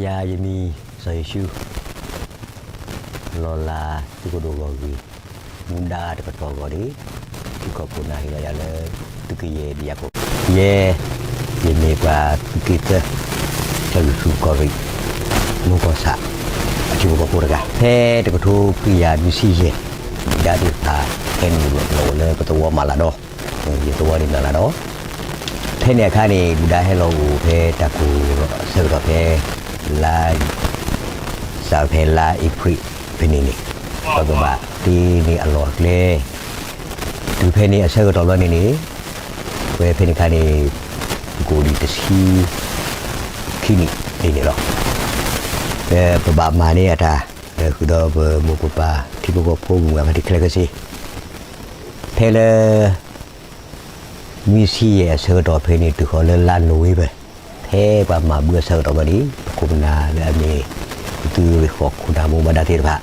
ယၤယမံၤစီၤယိၤၡူ, လီၤလးသုးခိၣ်ဒိၣ်ဂီၢ်ဂ့ၤ, မူဒါတကတီၢ်အဂီၢ်န့ၣ်, ထံကီၢ်ခိၣ်နၢ်ဟ့ၣ်လီၤယၤလၢ သုးကယဲၢ်ဒယၤကိာ်, ယဲ ယမ့ၢ်ပှၤသုးက့သၢ, ကၠီလူၤထူကီၢ်ရ့ၣ်, မူကီၢ်ဆၣ်, အထံဖိကီၢ်ဖိတဂၤ, ဖဲတကထိခွံကယၤနွံဆံယဲၢ်, ဒုၣ်ဒါသ့ၣ်တဖၣ် ဟဲနုာ်လီၤအိၣ်လၢပသဝီမၤလၤဒီး, ယသဝီန့ၣ်မၤလၤဒီး, ဖဲန့ၣ်အခါန့ၣ် ဒုၣ်ဒါဟဲလီၤအိၣ်ဖဲတၢ်ကိၢ်အဆၢကတီၢ်ဖဲ လါ စးဖဲလါအ့ဖြ့ၣ်ဖဲန့ၣ်န့ၣ်, ပကဘၣ်တ့န့ၢ်အလီၢ်အကျဲ, တုၤဖဲန့ၣ်အဆၢကတီၢ်ဘျီန့ၣ်န့ၣ်, ဝဲဖဲန့ၣ်အခါန့ၣ်, ပကအိၣ်ဒံးတဆံခံနံၣ်ဒ်န့ၣ်လီၤ. ပဘၣ်မၤန့ၢ်အတၢ်, ဒီးဃုာ်ဒီးပမိၢ်ပပၢ်ထံဖိကီၢ်ဖိမုၢ်ဂၤဖါတံၢ်ခဲလၢာ်ခဲဆ့, ဖဲလၢ နွံဆံယဲၢ်အဆၢကတီၢ်ဖဲန့ၣ် တုၤဃီၤလၢလါနိၣ်ဝ့ဘၢၣ်, ဖဲပှၤမၤဘုအဆၢကတီၢ်ဘျီန့ၣ် ပခိၣ်ပနၢ်လၢအမ့ၢ် ပသုးရ့ၣ်ဃီၣ်ခိၣ်နၢ်မိၢ်မၤဒါသ့ၣ်တဖၣ်,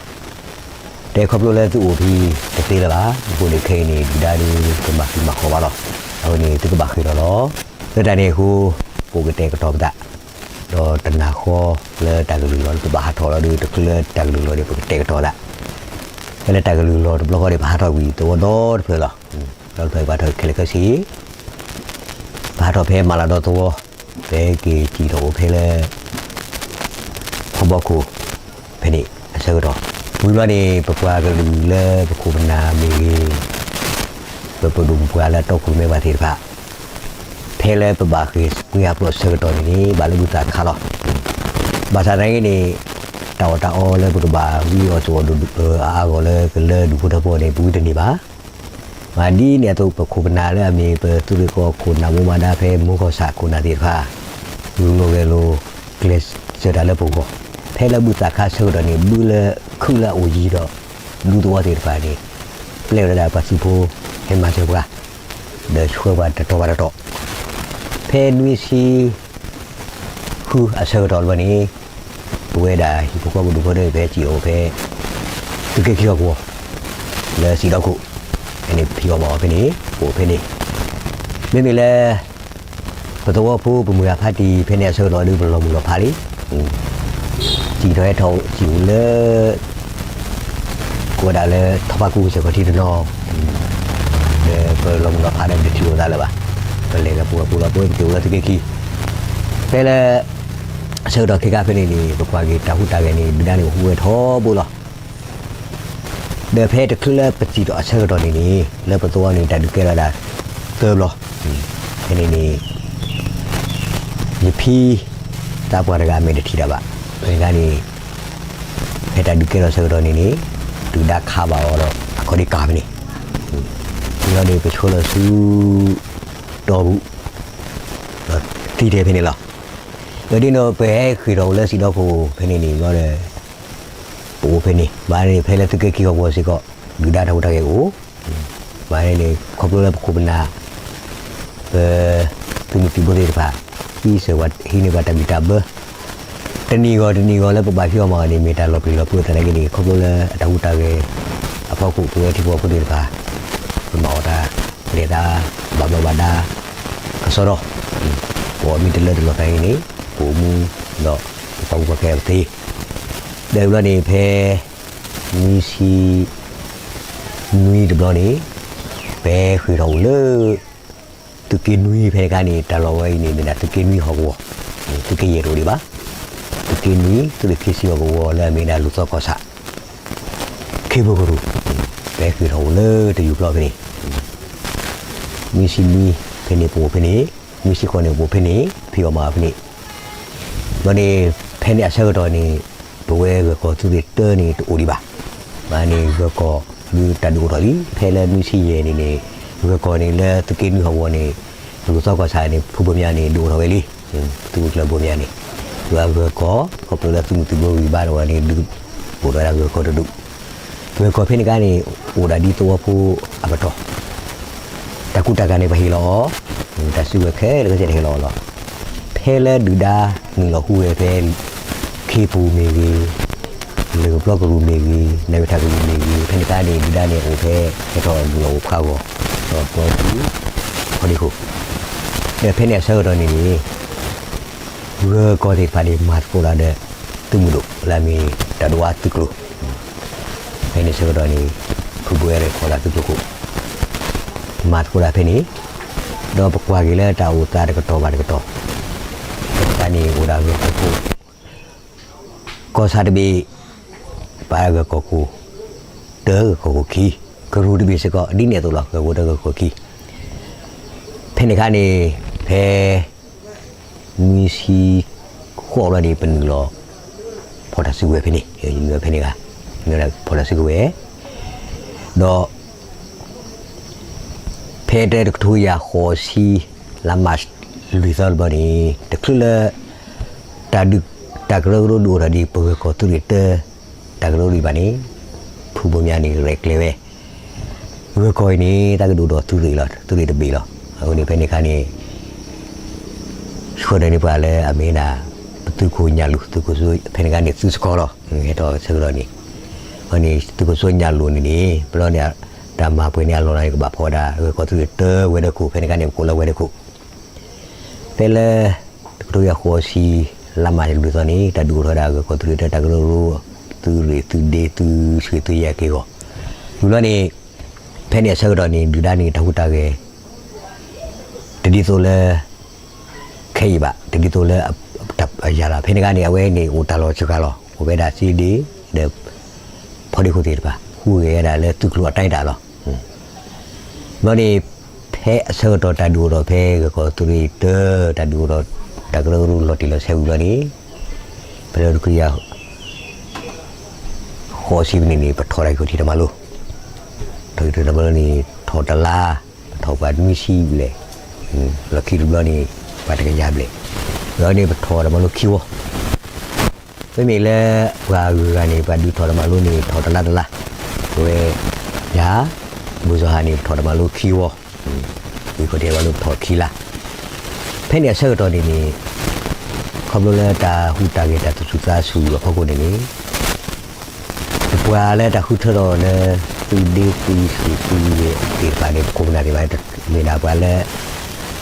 တဲခီဖျိလၢသုအိၣ်ဖဲတသ့လၢၤဘၣ်, အဃိန့ၣ်ခဲအံၤန့ၣ် ဒုၣ်ဒါဒုးကမၤဃံးမၤဃီၤဘၣ်လီၤ. အဃိန့ၣ် သုကဘၣ်ဃ့ၢ်ထီၣ်လီၤ. လၢတၢ်န့ၣ်အဃိ, ပကတဲာ်ကတီၤပသး, ဒီးတနၢ်ဃီလၢတၢ်ကလုၢ်လီၤလၢပဘၣ်ဟးထီၣ်လီၤဒီး တချုးလၢတၢ်ကလုၢ်လီၤန့ၣ် ပကတဲာ်ကတီၤသး, ဖဲလၢတၢ်ကလုၢ်လီၤတဘျီဃီန့ၣ် ပဟးထီၣ်ကွံာ်သဝီဒီတဖျၢၣ်လီၤ. ဒီတဖျၢၣ်ပဟးထီၣ်ခဲလၢာ်ခဲဆ့ ပဟးထီၣ်ဖဲမၤလၤဒီသဝီ, ပက့ၤစံၣ်ထီၣ်အိၣ်ဖဲလၢ ဖီဘီခိၣ်ဖဲန့ၣ်အဆၢကတီၢ်, ဝံၤဘျီန့ၣ် ပပှၤကလုာ်လၢပခိၣ်ပနၢ်မ့ၢ်ဂ့ၤ, ပပဒိၣ်ပပှၢ်လၢအတီခိၣ်မဲဘၣ်သ့ၣ်တဖၣ်, ဖဲလၢပဘၣ်ဃ့ၢ်မှံဟးဖျိးအဆၢကတီၢ်န့ၣ်န့ၣ် ဘၣ်လၢဘုသးခါလီၤ. ဘၣ်ဆၣ်သနာ်က့န့ၣ်, တၢ်အီၣ်တၢ်အီလၢပကဘၣ်ဝံအီၤစိၤအီၤဒိၣ်အါအါဂီၢ်လၢကလၢဒူၣ်ဖိထၢဖိန့ၣ် ပဝံတန့ၢ်ဘၣ်. မ့ၢ်ဒ်န့ၣ်အသိး ပခိၣ်ပနၢ်လၢအမ့ၢ်ပသုးရ့ၣ်ဃီၣ်ခိၣ်နၢ်မိၢ်မၤဒါဖဲမူကီၢ်ဆၣ်ခိၣ်နၢ်သ့ၣ်တဖၣ်, ဂုာ်လိာ်ဂဲၤလိာ် ကျဲးစၢးတၢ်လၢပဂီၢ်, ဖဲလၢဘုသးခါဆၢကတီၢ်န့ၣ် ဘုလၢခုၣ်လၢအအိၣ်ယံၤဒီး ဒူသဝီသ့ၣ်တဖၣ်န့ၣ် ပျဲဝဲဒၣ်ပှၤသုးဖိ ဟဲမၤစၢၤပှၤ ဒီးဆှၢပှၤတတီၤဘၣ်တတီၤ, ဖဲနွံဆံ ဃုအဆၢကတီၢ်လီၤန့ၣ်, ပဝဲဒၣ်ဟံၣ်ဖိဃီဖိဒူၣ်ဖိဒီး ပဟဲစံၣ်အိၣ်ဖဲ သုးက့ခံဟီၣ်ကဝီၤ လၢစံၣ်ဒီခိၣ်, ဖဲန့ၣ်ဖံးအီၣ်မၤအီၣ်ဖဲန့ၣ် ပအိၣ်ဖဲန့ၣ်, မ့မ့ၢ်လၢ ပသဝီဖိပမုၢ်ဂၤဖါတံၢ်ဖဲန့ၣ်အဆၢကတီၢ်ဒီး ပလီၤမုၢ်လီၤဖးလံ. စံၣ်ထီၣ်ဟဲထီၣ်စံၣ်အိၣ်လၢ ကိးဝဲဒၣ်လၢထီၣ်ဖးကူကစၢၢ်ခီၣ်ထံးတနီၤ, ဒီးပလီၤမုၢ်လီၤဖးဒီး ပတထံၣ်လိာ်သးလၢၤဘၣ်, ပလဲၤဂၤပူၤဂၤပူၤလီၤ ပဝဲပက့ၤအိၣ်လၢသုးက့ခံ, ဖဲလၢ အဆၢကတီၢ်ခဲခါဖဲန့ၣ်န့ၣ် ပကွၢ်က့ၤတၢ်ဟူးတၢ်ဂဲၤန့ၣ် ဒုၣ်ဒါန့ၣ်အိၣ်ဟူးဝဲထီဘိလီၤ. ဒီးဖဲတချုးလၢပစံၣ်ထီၣ်အဆၢကတီၢ်န့ၣ်န့ၣ် လၢပသဝီန့ၣ် တၢ်ဒုးကဲထီၣ်ဒၣ်သၢဘျီ, ဖဲန့ၣ်န့ၣ် ယဖံ သးပှၢ်တဂၤအမဲာ်တထံၣ်ဒၣ်ဘၣ်, ဖဲန့ၣ်အခါန့ၣ် ဖဲတၢ်ဒုးကဲထီၣ်ဆၢကတီၢ်န့ၣ်န့ၣ် ဒုၣ်ဒါခးဘၣ်အီၤဒီး အခီၣ်ဒ့ကၤဖဲန့ၣ်, ဝံၤလီၤန့ၣ် ပဆှၢလီၤဆူ တီပူၤ ဒီးသံထဲဖဲန့ၣ်လီၤ. ဒီးဒ်န့ၣ် ပဟဲဃ့ၢ်ထီၣ်အိၣ်လၢစံၣ်ဒီခိၣ်ဖဲန့ၣ်န့ၣ် ဘျီဒီး ပအိၣ်ဖဲန့ၣ် ဘၣ်န့ၣ် ဖဲလၢသုးက့ခံဟီၣ်ကဝီၤစ့ၢ်ကီး ဒုၣ်ဒါတၢ်ဟူးတၢ်ဂဲၤအိၣ်, ဘၣ်န့ၣ်န့ၣ် ခီဖျိလၢပခိၣ်ပနၢ် ပသုးမုၢ်သံၣ်ဘိသ့ၣ်တဖၣ် ဟံးစၢၤပှၤ ဟံးန့ၢ်ပှၤတၢ်ဘံၣ်တၢ်ဘၢ တနံၤဂီၤတနံၤဂီၤလၢပဘၣ်ဖံးအီၣ်မၤအီၣ်န့ၣ် မ့ၢ်တၢ်လီၤပျံၤလီၤဖုးသနာ်က့န့ၣ် ခီဖျိလၢအတၢ်ဟူးတၢ်ဂဲၤအဖီခိၣ် ပဝဲထံဖိကီၢ်ဖိသ့ၣ်တဖၣ် ပမၤအီၣ်တၢ်လဲၤတၢ် ဘၣ်ဘျီးဘၣ်ဒါ ကစီဒီ ပအီၣ်မ့ၢ်တလၢတလီၢ်သနာ်က့န့ၣ် ပအိၣ်မူဒီးပကွၢ်မူကွၢ်ခဲပသ့ ဒီးဘျီန့ၣ် ဖဲ နွံဆံ နွံတဘျီန့ၣ် ပဟဲဃ့ၢ်ထီၣ်အိၣ်လၢ သုးက့နွံဖဲန့ၣ်အခါန့ၣ် တၢ်လီၢ်ဝဲအံၤန့ၣ် မ့ၢ်ဒၣ်သုးက့နွံဟီၣ်ကဝီၤ, သုးက့ယဲၢ်တအိၣ်ဒံးဘၣ်, သုးက့နွံ သုးရ့ၣ်ခံဆံဟီၣ်ကဝီၤလၢအမ့ၢ်ဒၣ်လူၢ်သီကီၢ်ဆၣ် ခ့ဖိကရူၢ်, ပဟဲဃ့ၢ်ထီၣ်အိၣ်လၢတယူၢ်ပျီဖဲန့ၣ်, နွံဆံနွံ ဖဲန့ၣ်ပအိၣ်ဖဲန့ၣ်, နွံဆံဃိးန့ၣ်ပအိၣ်ဖဲန့ၣ် ဖံးအီၣ်မၤအီၣ်ဖဲန့ၣ် ဘျီန့ၣ် ဖဲန့ၣ်အဆၢကတီၢ်န့ၣ် ပဝဲဂၢၢ်ကီၢ်သုးရ့ၣ်တၢန့ၣ်တအိၣ်ဒံးဘၣ်, ဘၣ်န့ၣ်ဂၢၢ်ကီၢ်ဒုးတၢ်ဒုးအိၣ်ထီၣ်လံ ဖဲလၢနွံဆံယဲၢ်န့ၣ်န့ၣ် ဂၢၢ်ကီၢ်န့ၣ်လၢသုးက့နွံဟီၣ်ကဝီၤန့ၣ် လူၢ်သီကီၢ်ဆၣ်န့ၣ် ဖုဘိမၠါန့ၣ် ဒုးအိၣ်ထီၣ်ဝဲလံ, သုးခိၣ်ကျၢၢ်ဘိမၠါန့ၣ် ယွၤဂၢၢ်ကီၢ် ခီဖျိလၢသုးမုၢ်သံၣ်ဘိဂံၢ်ဘါတဝဲန့ၣ် ဒုးအိၣ်ထီၣ်ဝဲဒၣ်ဂၢၢ်ကီၢ်တဒူၣ်, ဂၢၢ်ကီၢ်ဖဲန့ၣ်အခါန့ၣ် အိၣ်ဒၣ်ဒ်သဝီဖိအပတီၢ် တၢ်ကူတၢ်ကၤန့ၣ် ပဟ့ၣ်လီၤအီၤ, တၢ်စုကဝဲၤခဲလၢာ်ခဲဆ့တဟ့ၣ်လီၤအီၤလီၤ. ဖဲလၢဒုၣ်ဒါနုာ်လီၤဟူးဂဲၤဖဲ ခ့ပူၤမ့ၢ်ဂ့ၤ, လၢၢ်ကပျီကရူၢ်မ့ၢ်ဂ့ၤ, နၢ်ဝ့ထၣ်ကရူၢ်မ့ၢ်ဂ့ၤ, ဖဲန့ၣ်အခါန့ၣ် ဒုၣ်ဒါန့ၣ်အိၣ်ဖဲ ဟဲထီၣ်နုာ်လီၤအိၣ်ဖှါဂီၤ ဒီးပျီပူၤ ခီဒံခိၣ်, ဒီးဖဲန့ၣ်အဆၢကတီၢ်န့ၣ်န့ၣ် ဂၢၢ်ကီၢ်သ့ၣ်တဖၣ်န့ၣ် မၤသကိးတၢ်ဒီး သုးမုၢ်ဒိၣ်လၢအမ့ၢ်တၢ်ဒိၣ်အါသုးကျိၤ, ဖဲန့ၣ်ဆၢကတီၢ်န့ၣ် ဖုဘိအဲၣ်ဒိးဖီၣ်တၢ်သုးကျိၤခိၣ်, မၤသကိးတၢ်ဖဲန့ၣ်, ဒီးပကွၢ်က့ၤလၢတၢ်အိၣ်သးတကတီၢ်ဘၣ်တကတီၢ်, တၢ်န့ၣ်အိၣ်ဒၣ်ဂၢၢ်ခီၣ်ခိၣ် ကီၢ်ဆၣ်တဘ့ၣ်, ပှၤဂၢၢ်ခီၣ်ခိၣ်တၢ ဂၢၢ်ခီၣ်ခိၣ်ခံ, ကရူၢ်တဘ့ၣ်စ့ၢ်ကီး ဒ်န့ၣ်အသိးလီၤ, ဂၢၢ်ခီၣ်ခိၣ်တၢ ဂၢၢ်ခီၣ်ခိၣ်ခံ. ဖဲန့ၣ်အခါန့ၣ် ဖဲ နွံဆံဃိးဘျီန့ၣ် ပနုာ်လီၤ ဖီၣ်တၢ်စုကဝဲၤဖဲန့ၣ်, ဖဲန့ၣ်ဂၤ ဖီၣ်တၢ်စုကဝဲၤ, ဒီး ဖဲတကထိယၤဃိးဆံ လါမးရှး လွံၢ်သီတဘျီန့ၣ် တချုးလၢ တၢ်ဒုး တၢ်ကရၢကရိဒုးအိၣ်ထီၣ်ဒ်ပဂၢၢ်ခီၣ်သုးရ့ၣ်တၢ တၢ်ကရၢကရိဘၣ်န့ၣ် ဖုဘိမၠါန့ၣ်ရဲၣ်ကျဲၤဝဲ ဂၢၢ်ခီၣ်အံၤန့ၣ် တၢ်ကဒုးအိၣ်ထီၣ်သုးရ့ၣ်လီၤ, သုးရ့ၣ်တဘ့ၣ်လီၤ. အဃိန့ၣ် ဖဲန့ၣ်အခါန့ၣ် ဆှၢထီၣ်န့ၢ်ပှၤလၢအမ့ၢ်ဒၣ် ပသုးခိၣ်ညၣ်လူၤ သုးခိၣ်စိ ဖဲန့ၣ်အခါန့ၣ် သုးစကီၤလီၤ, ဟဲထီၣ်ဆၢကတီၢ်န့ၣ်, အဃိန့ၣ် သုးခိၣ်စိညၣ်လူၤန့ၣ်န့ၣ် ပလီၢ်န့ၣ် တၢ်မၤပှဲၤန့ၢ်အလီၢ်န့ၣ် ကဘၣ်ဖီၣ်ဝဲဒၣ် ဂၢၢ်ခီၣ်သုးရ့ၣ်တၢ ဝဲၤဒၢခိၣ်, ဖဲန့ၣ်အခါန့ၣ် ပကိးလၢဝဲၤဒၢခိၣ် ဖဲလၢ တကထိယၤဃိးဆံ လါမးရှးလွံၢ်သီန့ၣ် တၢ်ဒုးအိၣ်ထီၣ်ဝဲဒၣ် ဂၢၢ်ခီၣ်သုးရ့ၣ်တၢ တၢ်ကရၢကရိ သုးရ့ၣ်သုးဒ့သုးဆှံသုးယဲၢ်က့ၢ်ဂီၤ, ဝံၤလီၤန့ၣ် ဖဲန့ၣ်အဆၢကတီၢ်န့ၣ် ဒုၣ်ဒါန့ၣ် တၢ်ဟူးတၢ်ဂဲၤ တဒ်သိးလၢ ခဲအံၤဘၣ်, တဒ်သိးလၢ အယၤလီၤ. ဖဲန့ၣ်အခါန့ၣ် အဝဲန့ၣ် အိၣ်တၢ်လီၢ်စှၤလီၤ, အိၣ်ဝဲဒၣ်သ့ဒ့ ဒီး ဖီဒ့ခိၣ်သ့ၣ်တဖၣ် ဟူးဂဲၤဝဲဒၣ်လၢသုးကျိၤအတၢ်အံၤတၢ်လီၤ. ဘျီန့ၣ် ဖဲအဆၢကတီၢ်တၢ်ဒုးအိၣ်ထီၣ်ဖဲ ဂၢၢ်ခီၣ်သုးရ့ၣ်တၢ တၢ်ဒုးအိၣ်ထီၣ် တၢ်ကရၢကရိလီၤတံၢ်လီၤဆဲးဝံၤဘျီန့ၣ် ဖဲလၢတကထိယၤ ဃိးဆံဖဲန့ၣ်န့ၣ် ပထီၣ်တၢ်ဂံၢ်ခီၣ်ထံးတၢ်မၤလိ, ထီၣ်ဂံၢ်ခီၣ်ထံးတၢ်မၤလိန့ၣ် ထီၣ်တလါ, ထီၣ်ပှၤနွံဆံဘျဲၣ်, လီၢ်ခံတဘျီန့ၣ် ပှၤတကယၤဘျဲၣ်, ဒီးန့ၣ်ပထီၣ်တၢ်မၤလိခံဝီ, မ့မ့ၢ်လၢပှၤဂုၤဂၤန့ၣ် ပှၤဒုးထီၣ်တၢ်မၤလိန့ၣ် ထီၣ်တလါတလါ, ပဝဲ ယၤ ဘိၣ်စီၤဟၣ်န့ၣ် ပထီၣ်တၢ်မၤလိခံဝီ, ဂံၢ်ခီၣ်ထံးတၢ်မၤလိပထီၣ်ခံလါ, ဖဲန့ၣ်အဆၢကတီၢ်န့ၣ်န့ၣ် ခီဖျိလၢတၢ်ဟူးတၢ်ဂဲၤတၢ်သူၣ်ဆူၣ်သးဆူၣ်အဖီခိၣ်န့ၣ်န့ၣ် ပပှၤလၢတၢ်ဃုထၢထီၣ်လၢ သုးဒ့သုးဆှံသုးယဲၢ်သ့ၣ်တဖၣ်န့ၣ် ပခိၣ်ပနၢ်သ့ၣ်တဖၣ်န့ၣ် မ့ၢ်ဒၣ်ပှၤလၢ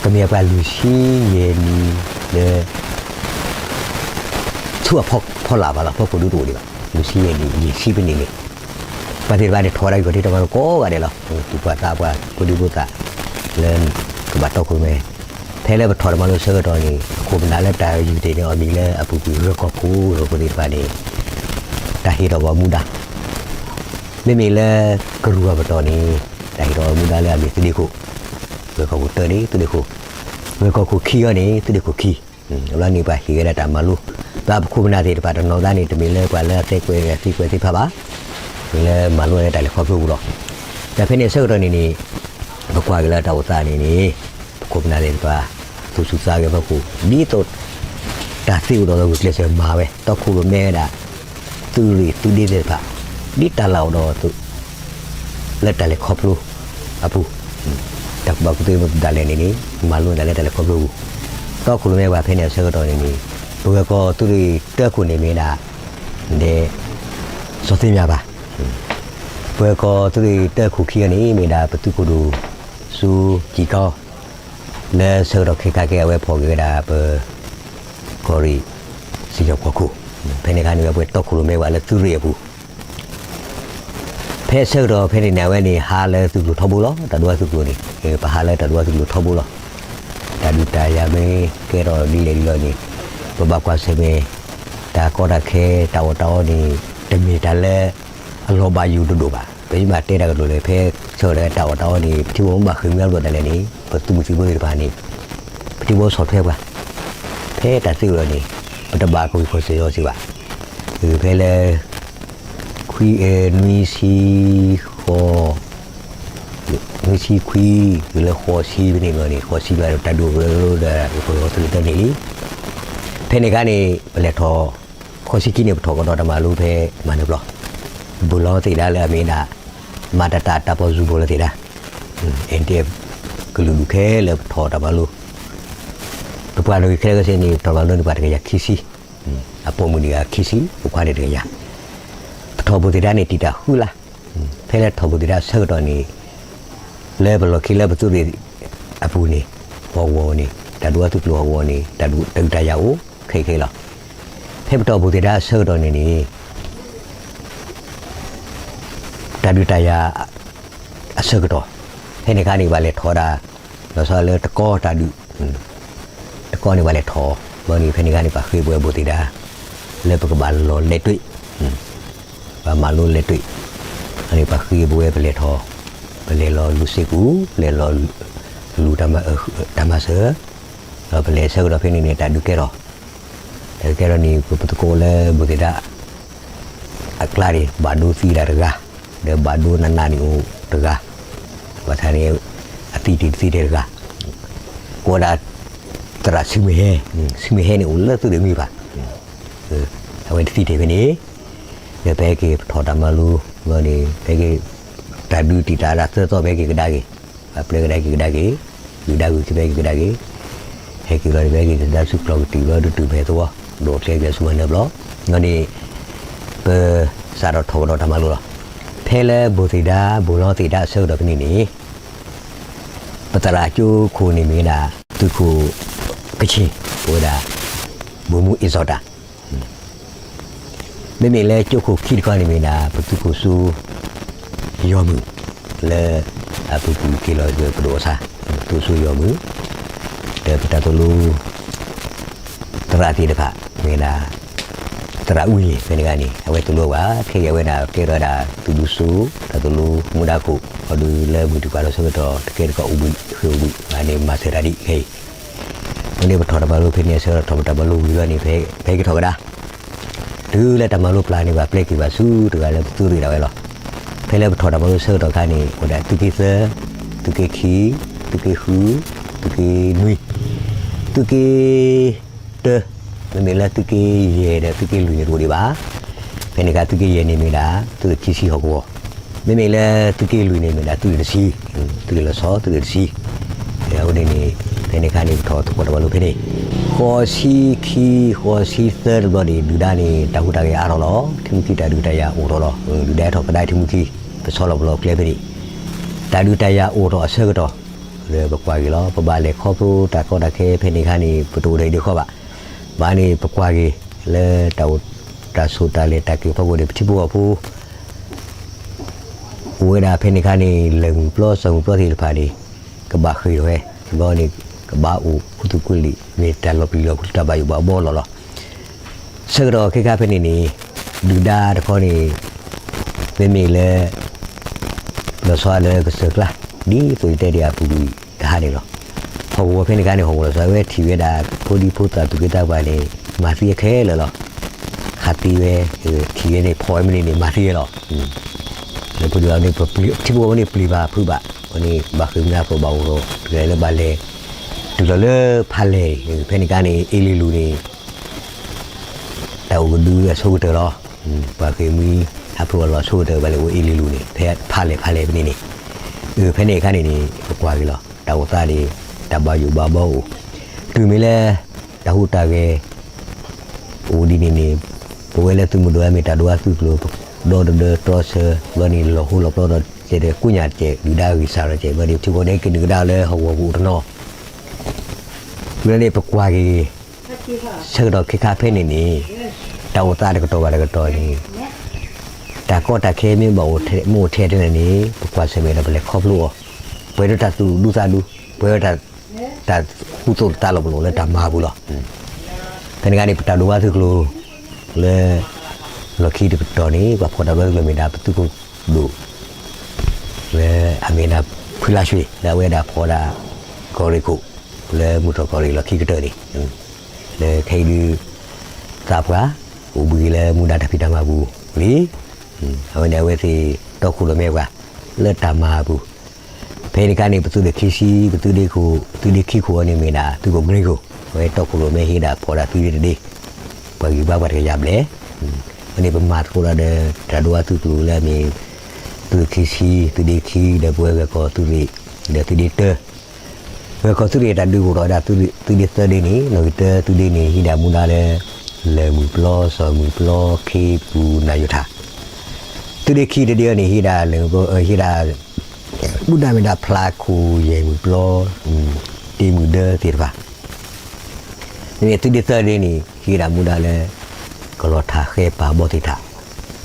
ကမ့ၢ်ပှၤလွံၢ်ဆံယဲၢ်နံၣ်လၢ ဆူအဖီလာ်ဘၣ်လီၤ, ဖီခိၣ်ဒုးတအိၣ်ဒံးဘၣ်, လွံၢ်ဆံယဲၢ်နံၣ် ယဲၢ်ဆံဖဲန့ၣ်န့ၣ် ပှၤသ့ၣ်တဖၣ်န့ၣ် ထီၣ်ဝဲဒၣ်ဂံၢ်ခီၣ်ထံးတၢ်မၤလိကိးဂၤဒဲးလီၤ, သူၣ်ပှၢ်သးပှၢ် ဖိဒံဖိသၣ် လၢ ကဘၣ်တီခိၣ်ရိၣ်မဲ ဖဲလၢပထီၣ်တၢ်မၤလိဆၢကတီၢ်န့ၣ် ပခိၣ်ပနၢ်လၢတၢ်ယုၢ်တ့ၢ်န့ၢ်အီၤမံၤလၢအပူၤကွံာ် ဂၢၢ်ခီၣ်ခိၣ် ဂၢၢ်ခီၣ်ခိၣ်သ့ၣ်တဖၣ်န့ၣ် တၢ်ဟ့ၣ်ထီၣ်ပှၤမူဒါ မ့မ့ၢ်လၢကရူၢ်အပတီၢ်န့ၣ် တၢ်ဟ့ၣ်ထီၣ်ပှၤမူဒါလၢအမ့ၢ်သုးဒ့ခိၣ်, ဂၢၢ်ခီၣ်ခိၣ်တၢန့ၣ် သုးဒ့ခိၣ်, ဂၢၢ်ခီၣ်ခိၣ်ခံအံၤန့ၣ် သုးဒ့ခိၣ်ခံ, လီၤန့ၣ်ပှၤဟ့ၣ်ဝဲဒၣ်တၢ်မၤလိ, ဒီးပခိၣ်ပနၢ်သ့ၣ်တဖၣ်တနီၤသးန့ၣ် တမ့ၢ်လၢပှၤလၢအသ့ကွဲးသ့ကွဲးသ့ၣ်တဖၣ်ဘၣ်, မ့ၢ်လၢမၤလိဝဲဒၣ်တၢ်လဲၤခီဖျိပူၤလီၤ. ဒီးဖဲန့ၣ်အဆၢကတီၢ်န့ၣ်န့ၣ် ပကွၢ်က့ၤလၢတၢ်အိၣ်သးန့ၣ်န့ၣ် ပခိၣ်ပနၢ်သ့ၣ်တဖၣ် သူၣ်ဆူၣ်သးဂဲၤအဖီခိၣ် ဒ်သိး တၢ်သ့အိၣ်ဒီးဂုာ်ကျဲးစၢးမၤဝဲ တီခိၣ်ရိၣ်မဲဝဲဒၣ် သုးရ့ၣ်သုးဒ့သ့ၣ်တဖၣ် ဒ်တၢ်လၢအိၣ်ဒီး လၢတၢ်လဲၤခီဖျိအပူၤ, တၢ်ကူၣ်ဘၣ်ကူၣ်သ့ဒၣ်လဲာ်န့ၣ်န့ၣ် မၤလိန့ၢ်တၢ်လၢတၢ်လဲၤခီဖျိအပူၤ, တီခိၣ်ရိၣ်မဲပှၤဖဲန့ၣ်အဆၢကတီၢ်န့ၣ်န့ၣ် ပဂၢၢ်ကီၢ်သုးရ့ၣ်တၢခိၣ်န့ၣ်မ့ၢ်ဒၣ် ဒဲး စီၤသ့ၣ်မၠၣ်ဘၣ်, ပဂၢၢ်ကီၢ်သုးရ့ၣ်တၢခိၣ်ခံန့ၣ် မ့ၢ်ဒၣ်ပသုးခိၣ်ဒိၣ် စူကံကီ လၢဆၢကတီၢ်ခဲခါကဲ အဝဲဖီၣ်က့ၤဝဲဒၣ်ပ ကီၢ်ရ့ၣ် စံၣ်ညီၣ်ကွီၢ်ခိၣ်, ဖဲန့ၣ်အခါန့ၣ် အဝဲပှဲၤတီခိၣ်ရိၣ်မဲပှၤလၢသုးရ့ၣ်အပူၤ, ဖဲဆၢကတီၢ်ဖဲန့ၣ်န့ၣ် အဝဲန့ၣ်ဟးလၢသုးကျိၤထီဘိလီၤ, တၢ်ဒိၣ်ဝါသုးကျိၤန့ၣ် ပဟးလၢတၢ်ဒိၣ်ဝါသုးကျိၤထီဘိလီၤ, တၢ်ဒုးတၢ်ယၤမ့ၢ်ကဲထီၣ်ဒ်လဲၣ်ဒ်လဲၣ်န့ၣ် ပဘၣ်ကွၢ်ဆၢၣ်မဲာ် တၢ်ကီတၢ်ခဲ တၢ်အီၣ်တၢ်အီန့ၣ် တမ့ၢ်တၢ်လၢ အလီၤဘၣ်ယိၣ်တဒိၣ်ဘၣ်, ပမ့ၢ်ဘၣ်တဲတၢ်ကတိၤလၢ ဖဲဆၢကတီၢ်တၢ်အီၣ်တၢ်အီန့ၣ် ပထံဖိမ့ၢ်ဘၣ်ဃ့ၢ်မှံဟးဖျိးဒၣ်လဲာ်န့ၣ် ပသုးမုၢ်သံၣ်ဘိသ့ၣ်တဖၣ်န့ၣ် ပထံဖိဆီၣ်ထွဲပှၤ, ဖဲတၢ်သ့အိၣ်ဒီးန့ၣ် ပတဘၣ်ကဝံၤခီၣ်စ့ၢ်ကီးစ့ၢ်ဘၣ်, ဖဲလၢ ခွံ နွံဆံဃိး နွံဆံခွံ တုၤလၢဃိးဆံဖဲန့ၣ်ဘျီန့ၣ် ဃိးဆံဘျီဒီး တၢ်ဒုးအိၣ်လၢလၢဒီး ပဂီၢ်သုးရ့ၣ်တၢန့ၣ်လံ, ဖဲန့ၣ်အခါန့ၣ် ပလဲၤထီၣ် ဃိးဆံခံန့ၣ် ပထီၣ်ကဒီးတၢ်မၤလိဖဲမၤနၢၤပျီ, ပဘုၣ်လီၤသ့ၣ်ဒါလၢအမ့ၢ်ဒၣ် မၤတၢ်တၢ်တၢ်ပီၣ်ယူၢ်ဘိလီၤသ့ၣ်ဒါ, အ့ၣ် ကလုာ်ဒူၣ်ခဲလၢာ်ပထီၣ်တၢ်မၤလိ, ပပှၤနီၣ်ဂံၢ်ခဲလၢာ်ခဲဆ့န့ၣ် ပထီၣ်မၤလိန့ၢ်ပှၤတကယၤခံဆံ, အပိာ်မုၣ်န့ၣ်ဂၤခံဆံ ပိာ်ခွါန့ၣ်တကယၤ, ပထီၣ်ဘိၣ်သ့ၣ်ဒါန့ၣ် တံာ်တၢ်ဃုလါ, ဖဲလၢထီၣ်ဘိၣ်သ့ၣ်ဒါဆၢကတီၢ်န့ၣ် လၢပလီၢ်ခံလၢပသုးရ့ၣ်အပူၤန့ၣ် ဟီၣ်ကဝီၤန့ၣ် တၢ်ဒိၣ်ဝါသုးကျိၤဟီၣ်ကဝီၤန့ၣ် တၢ်ဒုးတၢ်ယၤအိၣ်ခဲအံၤခဲအံၤလီၤ. ဖဲပတီၢ်ဘိၣ်သ့ၣ်ဒါအဆၢကတီၢ်န့ၣ်န့ၣ် တၢ်ဒုးတၢ်ယၤအဆၢကတီၢ်, ဖဲန့ၣ်အခါန့ၣ် ဘၣ်လဲၤထီၣ်ဒၣ် လီၤဆီလၢတကီတၢ်ဒုး, တကီန့ၣ်ဘၣ်လဲၤထီၣ်, ဘျီန့ၣ် ဖဲန့ၣ်အခါန့ၣ် ပှၤဃ့ပဝဲဘိၣ်သ့ၣ်ဒါ လၢပကဘၣ်လီၤလဲၤတွ့, ပှၤမၤလိလဲၤတွ့, န့ၣ် ပှၤဃ့ပဝဲပလဲၤထီၣ်, ပလဲၤလီၤလူၤစ့ကူ, ပလဲၤလီၤလူၤတၢ်မၤစၢၤ, ဒီးပလဲၤဆၢကတီၢ်ဖဲန့ၣ်န့ၣ် တၢ်ဒုးကဲထီၣ်, တၢ်ဒုးကဲထီၣ်န့ၣ် ပပသကိးလၢဘိၣ်သ့ၣ်ဒါ အကျါန့ၣ် ဘၣ်ဒိသံဒၣ်တဂၤ, ဒီးဘၣ်ဒိနးနးန့ၣ်အိၣ်တဂၤ, ဘၣ်ဆၣ်န့ၣ် အသံတ့ၢ်တသံတ့ၢ်တဂၤ, ကိးဝဲဒၣ် သရၣ်ဆံမုၢ်ဟဲ, ဆံမုၢ်ဟဲန့ၣ်အိၣ်လၢသုးဒ့ၣ်မုၢ်ဘၣ်, အဝဲတသံတ့ၢ်ဖဲန့ၣ်, ဒီးဖဲက့ၤပထီၣ်တၢ်မၤလိ, ဘျီန့ၣ် ဖဲက့ၤ တၢ်ဒုးတံာ်တာ်ဒၣ်သၢသီ ဖဲက့ၤကဒါက့ၤ, ပှၤပျဲကဒါက့ၤကဒါက့ၤ, ဒုၣ်ဒါဂုာ်က့ၤဖဲက့ၤကဒါက့ၤ, ဟဲက့ၤဘျီန့ၣ် ဖဲက့ၤကဒါဆူကျီၢ်ကတံာ်ဘျီ ဒုးတုၤဖဲသဝီ, ဒိးဖျဲက့ၤဆူမၤနၢၤဘျီ, ဘျီန့ၣ် ပစးထီၣ်ထီၣ်ကဒီးတၢ်မၤလိလီၤ. ဖဲလၢဘိၣ်သ့ၣ်ဒါ ဘိၣ်လီသ့ၣ်ဒါအဆၢကတီၢ်ဖဲန့ၣ်န့ၣ် ပသရၣ်ကၠိခိၣ်န့ၣ်မ့ၢ်ဝဲဒၣ် သုးခိၣ်ကဆ့ၣ်, အိၣ်ဝဲဒၣ် ဗိုလ်မှူးအ့ၣ်စီၤတၢ်, မ့မ့ၢ်လၢကၠိခိၣ်ခံတခီန့ၣ်မ့ၢ်ဒၣ် ပသုးခိၣ်စိ ယီၤမုၢ်, လၢအပူၤကွံာ်က့ၤလီၤပဒိၣ်အီၣ်ဆၣ်, သုးခိၣ်စိယီၤမုၢ်, ဒီးပတၢ်သိၣ်လိ သရၣ်သ့ၣ်တဖၣ် မ့ၢ်ဒၣ် သရၣ်အူယ့ၢ် ဖဲန့ၣ်ဂၤန့ၣ် အဝဲသိၣ်လိဘၣ် ခဲအံၤအဝဲဒၣ်ကဲထီၣ်ဝဲဒၣ် သုးဒူစိ တၢ်သိၣ်လိမူဒါခိၣ် အီၤဒုးလၢမုၢ်တံၢ်ပှၤဒီးဆၢကတီၢ် တကဲတကီၢ်အိၣ်ဘှံး ဃ့ၢ်အိၣ်ဘှံး ဘၣ်န့ၣ်မၤစၢၤတၢ်ဒ်ခဲအံၤ, အဃိန့ၣ် ပထီၣ်တၢ်မၤလိဖဲန့ၣ်အဆၢကတီၢ် ပတၢ်မၤလိဝံၤဘျီန့ၣ် ဖဲကထီၣ်ကဒါ တုၤလၢတၢ်မၤလိပျၢ်န့ၣ် ဘၣ်ပျဲက့ၤဘၣ်ဆူတဂၤလၢပသုးရ့ၣ်ဒၣ်ဝဲလီၤ. ဖဲလၢပထီၣ်တၢ်မၤလိဆၢကတီၢ်ခါန့ၣ် အိၣ်ဝဲဒၣ်သုးက့သၢ, သုးက့ခံ, သုးက့ဃု, သုးက့နွံ, သုးက့တၢ, မ့မ့ၢ်လၢသုးက့ယဲၢ်ဒီးသုးက့လွံၢ်န့ၣ်တအိၣ်ဒံးဘၣ်. ဖဲန့ၣ်အခါသုးက့ယဲၢ်န့ၣ်မ့ၢ်ဒၣ် သုးရ့ၣ်ခံဆံဟီၣ်ကဝီၤ, မ့မ့ၢ်လၢသုးက့လွံၢ်န့ၣ်မ့ၢ်ဒၣ်သုးရ့ၣ်တဆံ, သုးရ့ၣ်လီၤဆီ သုးရ့ၣ်တဆံ အဃိန့ၣ်န့ၣ် ဖဲန့ၣ်အခါန့ၣ် ပထီၣ်သကိးတၢ်မၤလိဖဲန့ၣ်, ဃိးဆံခံ ဃိးဆံသၢတဘျီန့ၣ် ဒုၣ်ဒါန့ၣ် တၢ်ဟူးတၢ်ဂဲၤအါထီၣ်လီၤ. ထံမူခံတၢ်ဒုးတၢ်ယၤအိၣ်ထီၣ်လီၤ. ဒုၣ်ဒါဟဲထီၣ်ကဒါထံမူခံ ပဆီလီၤပလီၢ်ကျဲဖဲန့ၣ်, တၢ်ဒုးတၢ်ယၤအိၣ်ထီၣ်အဆၢကတီၢ် လၢပကွၢ်က့ၤလီၤ. ပဘၣ်လဲၤခီဖျိတၢ်ကီတၢ်ခဲဖဲန့ၣ်အခါန့ၣ် ပတအိၣ်ဒီးဒံးဃီဘၣ်. ဘၣ်န့ၣ် ပကွၢ်က့ၤလၢတၢ်အိၣ်တၢ်ဆိးတၢ်လဲၤတၢ်က့ၤဖီခိၣ်န့ၣ် ပထံဖိကီၢ်ဖိ အိၣ်ဝဲဒၣ်ဖဲန့ၣ်အခါန့ၣ် လၢၢ်မုၢ်ပျီစီၤမုၢ်ပျီသ့ၣ်တဖၣ်န့ၣ် ကဘၣ်ဃ့ၢ်ထီၣ်ဝဲ, တဘျီန့ၣ် ကဘၣ်အိၣ်ခူသူၣ်ကလံၣ် မ့ၢ်တၢ်လီၤပျံၤလီၤဖုးတၢ်ဘၣ်ယိၣ်ဘၣ်ဘီလီၤလီၤ. ဆၢကတီၢ်ခဲခါဖဲန့ၣ်န့ၣ် ဒုၣ်ဒါတခီန့ၣ် မ့မ့ၢ်လၢ လီၤဆီလၢကစၢၢ်ကျါ ဒ်သိးယတဲဒံးအပူၤကွံာ်တဟါန့ၣ်လီၤ. ဟီၣ်ကဝီၤဖဲန့ၣ်အခါန့ၣ် ဟီၣ်ကဝီၤလီၤဆီ အဝဲထံၣ်ဝဲဒၣ် ဖိဒံဖိသၣ်သူၣ်က့သးပှၢ်န့ၣ် မၤသံအခဲလၢာ်လီၤ. ခးသံဝဲ ထံၣ်ဝဲန့ၣ် ဖီၣ်ဝဲမ့ၢ်န့ၣ်န့ၣ် မၤသံဝဲလီၤ. လၢဖိဒံအန့ၣ် ထံဖိကီၢ်ဖိန့ၣ် ပျံၤဘၣ်ဖုးဘၣ် အန့ၣ် ဘၣ်ဃ့ၢ်မုၢ်နၤဖိဘၣ်အိၣ်ဒီး တကလဲၤလၢဘၣ်လဲၤ တုၤလီၤလၢဖးလဲၢ် ဖဲန့ၣ်အခါန့ၣ် အ့လ့လူၤန့ၣ် တၢ်အိၣ်ကဒုအဆိကတၢၢ်လီၤ. ပှၤဃ့ၢ်မှံဟးဖျိးအလီၢ်ဆိကတၢၢ် ဘၣ်လဲၤအိၣ်အ့လ့လူၤန့ၣ် ဖဲဖးလဲၢ်ဖးလဲၢ်ဖဲန့ၣ်န့ၣ်, ဖဲန့ၣ်အခါန့ၣ်န့ၣ် ပကွၢ်က့ၤလီၤ တၢ်အိၣ်သးန့ၣ် တၢ်ဘၣ်ယိၣ်ဘၣ်ဘီအိၣ်, တုၤမ့ၢ်လၢ တၢ်ဟူးတၢ်ဂဲၤ အိၣ်ဒ်န့ၣ်န့ၣ် ပဝဲလၢသုးမုၢ်ဒိၣ်အမ့ၢ်တၢ်ဒိၣ်ဘၣ်သုးကျိၤ ဒီတဒၢတြီဆၢ ဘျီန့ၣ် လီၤဟိလီၤပျီဒီး ကဲဒီးကိညၣ်ကဲ ဒုၣ်ဒါဂံၢ်စၢ်ဒီးကဲ ဘျီန့ၣ် ထံဖိကီၢ်ဖိန့ၣ် ကနုာ်ကဒါလၢဟီၣ်ကဝီၤပူၤအိၣ်တနီၤ ဝံၤလီၤန့ၣ် ပကွၢ်က့ၤ ဆၢကတီၢ်ခဲခါဖဲန့ၣ်န့ၣ် တၢ်အိၣ်သးတကတီၢ်ဘၣ်တကတီၢ်န့ၣ် တၢ်ကီတၢ်ခဲမ့ၢ်ဘၣ်အိၣ်ထဲ မ့ၢ်အိၣ်ထဲထဲန့ၣ်န့ၣ် ပကွၢ်ဆၢၣ်မဲာ်ဒီးပလဲၤခီဖျိအီၤ ပှဲၤဒီးတၢ်သူၣ်ဒူသးဒူ ပှဲၤဒီးတၢ် တၢ်ကူသိးတၢ်လီၤပလိာ်လၢတၢ်မၤအပူၤလီၤ. ဖဲန့ၣ်အခါန့ၣ် ပတၢ်ဒိၣ်ဘၣ်သုးကျိၤ လၢ လီၢ်ခံတကတီၢ်န့ၣ် ပှၤဖီၣ်တၢ်ဘၣ်သုးကျိၤမ့ၢ်ဒၣ်ပသုးခိၣ်ဒိၣ် လၢအမ့ၢ်ဒၣ်ဖုလါရွှ့ၣ် လၢအဝဲဒၣ်ဖီၣ်ဒၣ် ကီၢ်ရ့ၣ်ခိၣ် လၢမုၢ်တြီၢ်ကီၢ်ရ့ၣ်လီၢ်ခံကတၢၢ်န့ၣ် လၢခဲအံၤဒုး သးပှၢ် အိၣ်ဘှံးလၢမူဒါတၢ်ဖံးတၢ်မၤပူၤလံ. အဝဲန့ၣ် အဝဲသ့ၣ်တီခိၣ်ရိၣ်မဲပှၤ လၢတၢ်မၤအပူၤ ဖဲန့ၣ်အခါန့ၣ် ပသုးဒ့ၣ်ခံဆံ ပသုးဒ့ၣ်ခိၣ် သုးဒ့ၣ်ခံခိၣ်အံၤန့ၣ်မ့ၢ်ဒၣ် သုးခိၣ်ကရ့ခိၣ် အဝဲတီခိၣ်ရိၣ်မဲဟ့ၣ်ဒၣ်ဖီၣ်ဒၣ်သုးဒ့ၣ်တဒ့ၣ် ပှၤဂံၢ်ဘါပှၤတကယၤဘျဲၣ်. အဝဲန့ၣ် ပမၤသကိးဒီး တၢ်ဒိၣ်ဘၣ်သုးကျိၤလၢအမ့ၢ် သုးဒ့ၣ်ခံဆံ သုးဒ့ၣ်ခံ ဒီးပဝဲဂၢၤကီၢ်သုးရ့ၣ် ဒီးသုးဒ့ၣ်တၢ ဂၢၤကီၢ်သုးရ့ၣ်တၢ်ဒုးအိၣ်ထီၣ်ဝဲဒၣ် သုးဒ့ၣ်သၢဒ့ၣ်န့ၣ် နီၣ်ဂံၢ်တၢ သုးဒ့ၣ်န့ၣ် ဟံးဒၣ်မူဒါလၢ လၢၢ်မုၢ်ပျီ စီၤမုၢ်ပျီ ခ့ပူၤ နၢ်ယိၤထၣ် သုးဒ့ၣ်ခံတဒ့ၣ်အံၤန့ၣ် ဟံးဒၣ်လၢ ဟံးဒၣ် မူဒါမ့ၢ်ဒၣ်ဖျါခိၣ် ယဲၢ်မုၢ်ပျီ တ့မုၢ်ဒၢသ့ၣ်တဖၣ် မ့မ့ၢ်သုးဒ့ၣ်သၢဒ့ၣ်န့ၣ် ဟံးဒၣ်မူဒါလၢ ကလီၤထးဃဲပာ်ဘီၣ်သ့ၣ်ထး,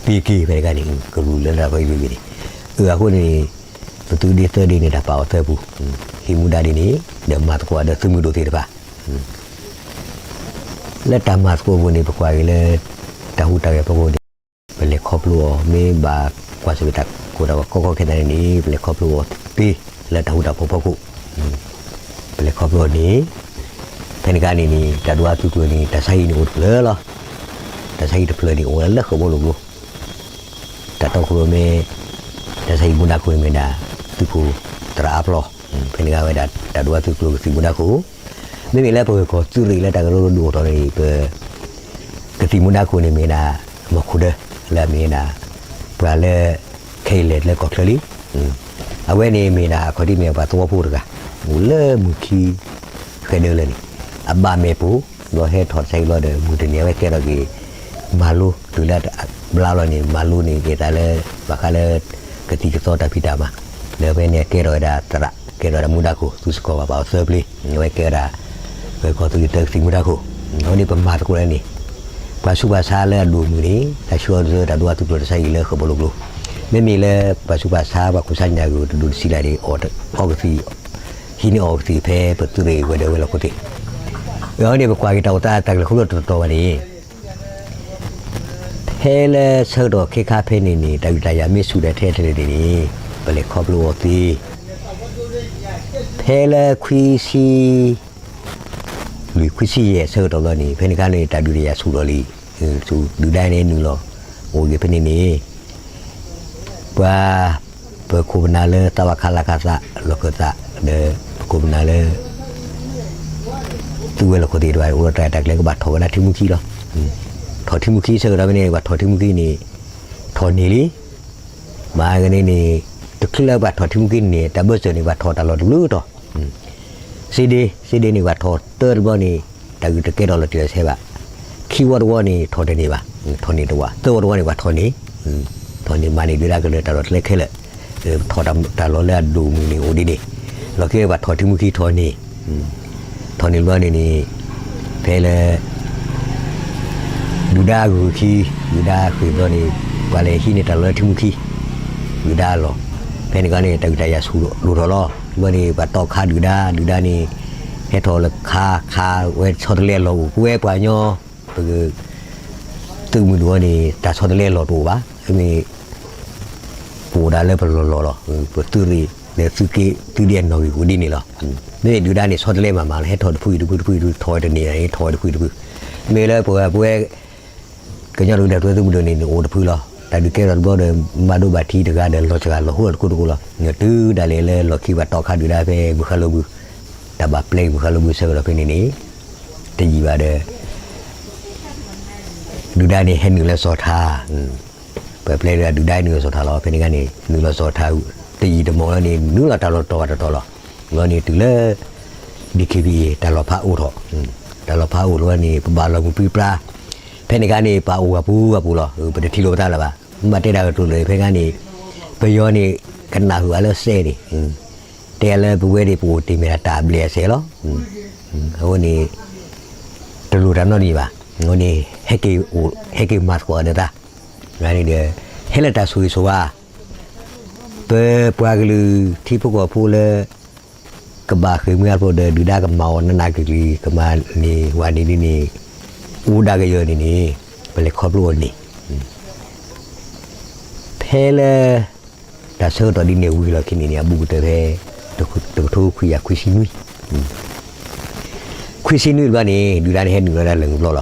ပ့ၤက့ၤဖဲတခါန့ၣ် ကရူၢ်လၢတၢ်ဖီအံၤပ့ၤက့ၤန့ၣ်, အဃိန့ၣ် ပသုးဒ့သၢဒ့န့ၣ် တၢ်ပာ်အီၤသၢပူၤ, ဟံးမူဒါဒ်န့ၣ် ဒီးမၤသကိးဒီးသုးမုၢ်ဒိၣ်သ့ၣ်တဖၣ် လၢတၢ်မၤသကိးပူၤန့ၣ် ပကွၢ်က့ၤလၢ တၢ်ဟူးတၢ်ဂဲၤဖီခိၣ်န့ၣ် ပလဲၤခီဖျိအီၤ မ့ၢ်ဘၣ်ကွၢ်ဆၢၣ်မဲာ်တၢ်ကိၢ်တၢ်ဂီၤကီကီခဲခဲန့ၣ်န့ၣ် ပလဲၤခီဖျိအီၤသ့လၢတၢ်ဟူးတၢ်ဂဲၤဖီခိၣ်, ပလဲၤခီဖျိအီၤန့ၣ် ဖဲန့ၣ်အခါန့ၣ်န့ၣ် တၢ်ဒိးအသုးကျိၤန့ၣ် တၢ်ဆါဟံၣ်န့ၣ်အိၣ်တဖျၢၣ်လီၤ. တၢ်ဆါဟံၣ်တဖျၢၣ်န့ၣ် အိၣ်ဝဲဒၣ်လၢဃိာ်ဘိလိာ်ကျိ တၢ်တီခိၣ်ရိၣ်မဲ တၢ်ဆါဟံၣ်မူဒါခိၣ်န့ၣ်မ့ၢ်ဒၣ် သုးခိၣ်သရၣ်အါပျီ, ဖဲန့ၣ်အခါဝဲဒၣ် တၢ်ဒိးအသုးကျိၤကသံၣ်မူဒါခိၣ်, မ့မ့ၢ်လၢပဂၢၢ်ကီၢ်သုးရ့ၣ်လၢတၢ်ကရၢကရိဒုးအိၣ်ထီၣ်န့ၣ် ပ ကသံၣ်မူဒါခိၣ်န့ၣ်မ့ၢ်ဒၣ် မီၢ်ခိၣ်ဒၢ လၢအမ့ၢ်ဒၣ် ပှၤလၢ ခဲအံၤလဲၤလၢကီၢ်ချၢလံ. အဝဲန့ၣ်မ့ၢ်ဒၣ်အခီၣ်ထံးမ့ၢ်ပှၤသဝီဖိတဂၤ အိၣ်လၢမုၢ်ခံ ဃဲဒၢလၢန့ၣ် အဘၣ်မဲာ်ပိာ် ဒီးဟဲထီၣ်တၢ်ဆါဟံၣ်ဘျီဒီး မုၢ်တနံၤအဝဲကဲထီၣ်က့ၤ မၤလိတုၤလၢဘျါလီၤန့ၣ် မၤလိန့ၢ်က့ၤသးလၢ ဘၣ်ဃးလၢ ကသံၣ်ကသီတၢ်ဖံးတၢ်မၤ ဒီးဖဲန့ၣ်ကဲထီၣ်ဝဲဒၣ်သရၣ် ကဲထီၣ်ဝဲဒၣ်မူဒါခိၣ် သူစ့ၢ်ကီးဘၣ်ပာ်အီၤသၢပျ့ၤ အဝဲကဲဝဲဒၣ် ဂၢၢ်ကီၢ်သုးက့တၢကသံၣ်မူဒါခိၣ်, အဝဲန့ၣ်ပမၤသကိးန့ၣ် ပှၤဆူးပှၤဆါလၢအဒိၣ်မုၢ်န့ၣ် တၢ်ဆှၢအီၤဒ်သိးတၢ်ဒိးအသုးကျိၤတၢ်ဆါဟံၣ်လၢဃိာ်ဘိလိာ်ကျိ, မ့မ့ၢ်လၢပှၤဆူးပှၤဆါ ပှၤခိၣ်ဆါညၣ်ဂိၢ်တဒိၣ်တဆံးလၢ်န့ၣ် အီၣ်ကသံၣ် ဟံးန့ၢ်အီၣ်ကသံၣ်ဖဲပသုးရ့ၣ်ဝဲၤဒၢးဝဲၤလီၢ်ခိၣ်သ့ၣ်, အဝဲန့ၣ်ပကွၢ်က့ၤတၢ်အိၣ်သးတၢ်ကလဲၤခီဖျိတတီၤဘၣ်န့ၣ် ဖဲလၢဆၢကတီၢ်ခဲခါဖဲန့ၣ်န့ၣ် တၢ်ဒုးတၢ်ယၤမ့ၢ်ဆူၣ်ဒီးထဲထဲလဲၣ်န့ၣ်န့ၣ် ပလဲၤခီဖျိအီၤသ့, ဖဲလၢခွံဆံ လွံၢ်ခွံဆံယဲၢ်ဆၢကတီၢ်လီၤန့ၣ် ဖဲန့ၣ်အခါန့ၣ် တၢ်ဒုးတၢ်ယၤဆူၣ်ထီၣ်လံ, ဆူၣ်ဒုၣ်ဒါန့ၣ်နုာ်လီၤ အိၣ်က့ၤဖဲန့ၣ်န့ၣ် ပှၤ ပခိၣ်ပနၢ်လၢသးဘၣ်ခါလၢခါသး လီၢ်ခၢၣ်သး ဒီးပခိၣ်ပနၢ်လၢ သုးဝဲၤလီၢ်ခိၣ်သ့ၣ်တဖၣ် အိၣ်ဒီးတၢ်ရဲၣ်တၢ်ကျဲၤကဘၣ်ထီၣ်ဝဲဒၣ်ထံမူခံလီၤ. ထီၣ်ထံမူခံဆၢကတီၢ်ဖဲန့ၣ် ပှၤထီၣ်ထံမူခံန့ၣ် ထီၣ်န့ၢ်လံ. မၤကန့ၣ်န့ၣ် တချုးလၢပှၤထီၣ်ထံမူခံန့ၣ် တၢ်ဘၢၣ်စၢၤန့ၣ် ပှၤထီၣ်တၢ်လီၢ်တဘျုးတီၤ စ့ဒ့ စ့ဒ့န့ၣ် ပှၤထီၣ်တၢတဘျီန့ၣ် တၢ်ဂုာ်တကဲထီၣ်လီၤတံၢ်လီၤဆဲးဘၣ်. ခံဝီတဝီန့ၣ် ထီၣ်တန့ၢ်ဘၣ်, ထီၣ်န့ၢ်တဝီ, သၢဝီတဝီန့ၣ် ပှၤထီၣ်န့ၢ်, ထီၣ်န့ၢ်မၤန့ၢ်ဒုၣ်ဒါကလုာ်တၢ်လီၢ်တလဲခဲလၢာ်, ထီၣ်တၢ်လီၢ်လၢအဒိၣ်မုၢ်န့ၣ်အိၣ်ဒ်န့ၣ်, လီၢ်ခံပှၤထီၣ်ထံမူခံထီၣ်န့ၢ်, ထီၣ်န့ၢ်တဘျီန့ၣ်န့ၣ် ဖဲလၢ ဒုၣ်ဒါဂုာ်ခံ, ဒုၣ်ဒါဃ့ၢ်ဘျီန့ၣ် ပှၤလဲၤဟံးန့ၢ်တၢ်လီၢ်လၢထံမူခံ, ဒုၣ်ဒါအလီၢ်, ဖဲန့ၣ်ခါန့ၣ် တၢ်ဂုာ်တၢ်ယၤဆူၣ်ဒိၣ်ထီၣ်လီၤ. တဘျီန့ၣ် ပှၤတီၢ်ခါဒုၣ်ဒါ, ဒုၣ်ဒါန့ၣ် ဟဲထီၣ်လၢခါ, ခါဝဲဆီတလဲအလီၢ်အိၣ်, ပဝဲပှၤကညီ ပက သုးမုၢ်ဒိၣ်န့ၣ် တၢ်ဆီတလဲအလီၢ်တအိၣ်ဘၣ်. မ့ၢ် ပအိၣ်ဒၣ်လၢပလီၢ်လီၢ်လီၤ. ပသုးရ့ၣ် သုးက့ သုးဒ့အနီၣ်ဂံၢ်အိၣ်ဒ်န့ၣ်လီၤ. မ့မ့ၢ်ဒုၣ်ဒါန့ၣ် ဆီတလဲမးမးလီၤ, ဟဲထီၣ်တဖုအံၤတဖုတဖုအံၤတဖု ထီၣ်ဝဲတန့ၢ်န့ၣ် ထီၣ်ဝဲတဖုတဖု. မ့ၢ်လၢပဝဲ ပဝဲ ကညီတကလုာ်တၢ်ထူၣ်ဖျဲးသုးမုၢ်ဒိၣ်န့ၣ် န့ၣ်အိၣ်တဖုလီၤ. တၢ်ဒုးကဲထီၣ်တဘျီဒီး မၤဒိဘၣ်ထံတဂၤဒီး လီၤစှၤလီၤဟိတကိးတကိးလီၤ. တုၤဒၣ်လဲာ်လၢလီၢ်ခံပှၤတီၢ်ခါဒုၣ်ဒါဖဲ မုၢ်ဃါလိၤဘု တၢ်ဘၣ်ပျဲမုၢ်ဃါလိၤဘုဆၢကတီၢ်ဖဲန့ၣ်န့ၣ် တယံာ်ဘၣ်ဒီး ဒုၣ်ဒါန့ၣ်ဟဲနုာ်လီၤစီၤထါ, ပပျဲဒုၣ်ဒါန့ၣ်နုာ်လီၤစီၤထါလီၤ. ဖဲန့ၣ်ခါန့ၣ် နုာ်လီၤစီၤထါ တယံာ်တမီၢ်လီၤန့ၣ် နုာ်လီၤတၢ်လီၢ်တတီၤဘၣ်တတီၤလီၤ. လီၤန့ၣ်တုၤလၢ DKBA တၢ်လီၤဖးအိၣ်ထီၣ်, တၢ်လီၤဖးအိၣ်လီၤန့ၣ် ပဘၣ်လီၤမုၢ်ပြံပြါ. ဖဲန့ၣ်ခါန့ၣ် ပအိၣ်ဝဲပူၤဝဲပူၤလီၤ. ပတထံၣ်လိာ်ပသးလၢၤဘၣ်. မ့ၢ်ဘၣ်တဲတၢ်ကတိၤလၢ ဖဲခါန့ၣ် ပယီၤန့ၣ် ကနၣ်ဃုာ်အလၢစဲန့ၣ် တဲလၢပဝဲန့ၣ် ပအိၣ်တ့ၢ်မ့ၢ်ဒၣ်တၢ်အဘျဲၣ်အစဲးလီၤ. အဃိန့ၣ် တလိၣ်တၢ်နီတမံၤဘၣ်. အဃိန့ၣ် ဟဲက့ၤအိၣ် ဟဲက့ၤမၤသကိးဒီးသး, ဒီး ဟဲလၢတၢ်ဆိၣ်ဂ့ၤဆိၣ်ဝါ, ပပှၤကလုာ်ထံဖိကီၢ်ဖိလၢ ကဘၣ်ဃ့ၢ်မှံဟးဖျိးဒီး ဒုၣ်ဒါကမၤအီၤနးနးကျံၤကျံၤ ကမၤန့ၢ်ဝဲန့ၣ်ဒ်န့ၣ် အိၣ်ဒၣ်ကယီၤန့ၣ်န့ၣ် ပလဲၤခီဖျိအီၤန့ၣ် ဖဲလၢ တၢ်ဆၢကတီၢ်ဒ်န့ၣ်ဝံၤလီၢ်ခံန့ၣ်န့ၣ် အဘူးကတၢၢ်ဖဲ တကထိခွံကယၤခွံဆံနွံ, ခွံဆံနွံတဘျီန့ၣ် ဒုၣ်ဒါန့ၣ်ဟဲနုာ်လီၤဒၣ်လၢၢ်ကပျီလီၤ.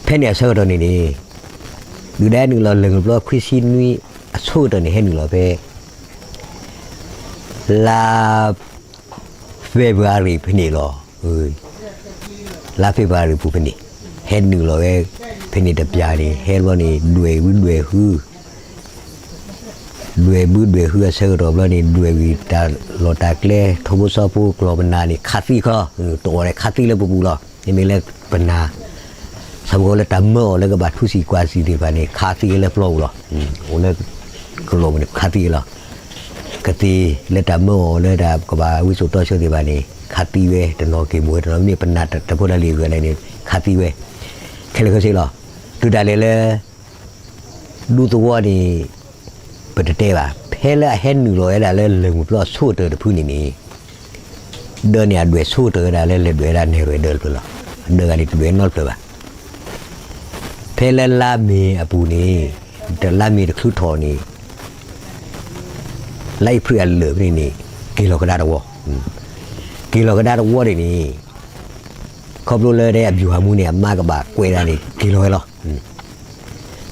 ဖဲန့ၣ်အဆၢကတီၢ်န့ၣ်န့ၣ် ဒုၣ်ဒါဟဲနုာ်လီၤလၢၢ်ကပျီ ခွံဆံနွံ အဆိကတၢၢ်န့ၣ် ဟဲနုာ်လီၤဖဲ လါ February ဖဲန့ၣ်လီၤ. လါ February ပူၤဖဲန့ၣ် ဟဲနုာ်လီၤဝဲ ဖဲန့ၣ်တပျၢ်န့ၣ် ဟဲတဘျီန့ၣ် ဒွဲၣ်ဘုဒွဲၣ်ဟု ဒွဲၣ်ဘုဒွဲၣ်ဟုအဆၢကတီၢ်ဘျီန့ၣ် ဒွဲၣ်ဝံၤတၢ်လီၢ်တၢ်ကျဲ ထီဘိစီဖိ ကျီၢ်ပနၢ်န့ၣ် ခးသံခီ, တအိၣ်ဒီးခးသံလၢပပူၤလီၤ. မ့မ့ၢ်လၢပနၢ် ဆၣ်ဖိကီၢ်ဖိလၢတၢ်မၢအီၤလၢကဘၣ်ထူစံၣ်ကွၢ်စံၣ်သ့ၣ်တဖၣ်န့ၣ် ခးသံလၢပျီပူၤလီၤ. အိၣ်လၢ ကလီၤပူၤန့ၣ် ခးသံလီၤ. ကသ့ၣ်လၢတၢ်မၢအီၤလၢတၢ်ကဘၣ်ဝံစိာ်တီဆှၢသ့ၣ်တဖၣ်န့ၣ် ခးသံဝဲ တနီၤက့ၤမိၢ်ဝဲတနီၤ မ့မ့ၢ်ပနၢ်တၢ်ဖိတၢ်လံၤအဂၤန့ၣ် ခးသံဝဲ ခဲလၢာ်ခဲဆ့လီၤ. တုၤတၢ်လဲၤလၢ ဒူသဝီန့ၣ် ပတတဲဘၣ်, ဖဲလၢအဟဲနုာ်လီၤဝဲဒၣ်လၢလၢၢ်မုၢ်ပျီအဆိကတၢၢ်တဖုန့ၣ်န့ၣ် ဒၢးန့ၣ်အဒွဲၣ်ဆိကတၢၢ်ဝဲဒၣ်လၢလဲၤဒွဲၣ်ဝဲဒၣ်နဲၣ်ရွဲၣ်ဒၢးတဖျၢၣ်လီၤ. အဒၢးဂၤန့ၣ်တဒွဲၣ်နီတဖျၢၣ်ဘၣ်. ဖဲလၢလါမ့ၤအပူၤန့ၣ် လါမ့ၤတချုးထီၣ်န့ၣ် လါအ့ဖြ့ၣ်အလၢာ်ဖဲန့ၣ်န့ၣ် က့ၤလီၤကဒါတဝီ, က့ၤလီၤကဒါတဝီန့ၣ်န့ၣ် ခီဖျိလၢဒဲအဗျူဟာမှူးန့ၣ် အမါကဘၣ်ကွဲးဒၣ်န့ၣ် က့ၤလီၤဝဲလီၤ.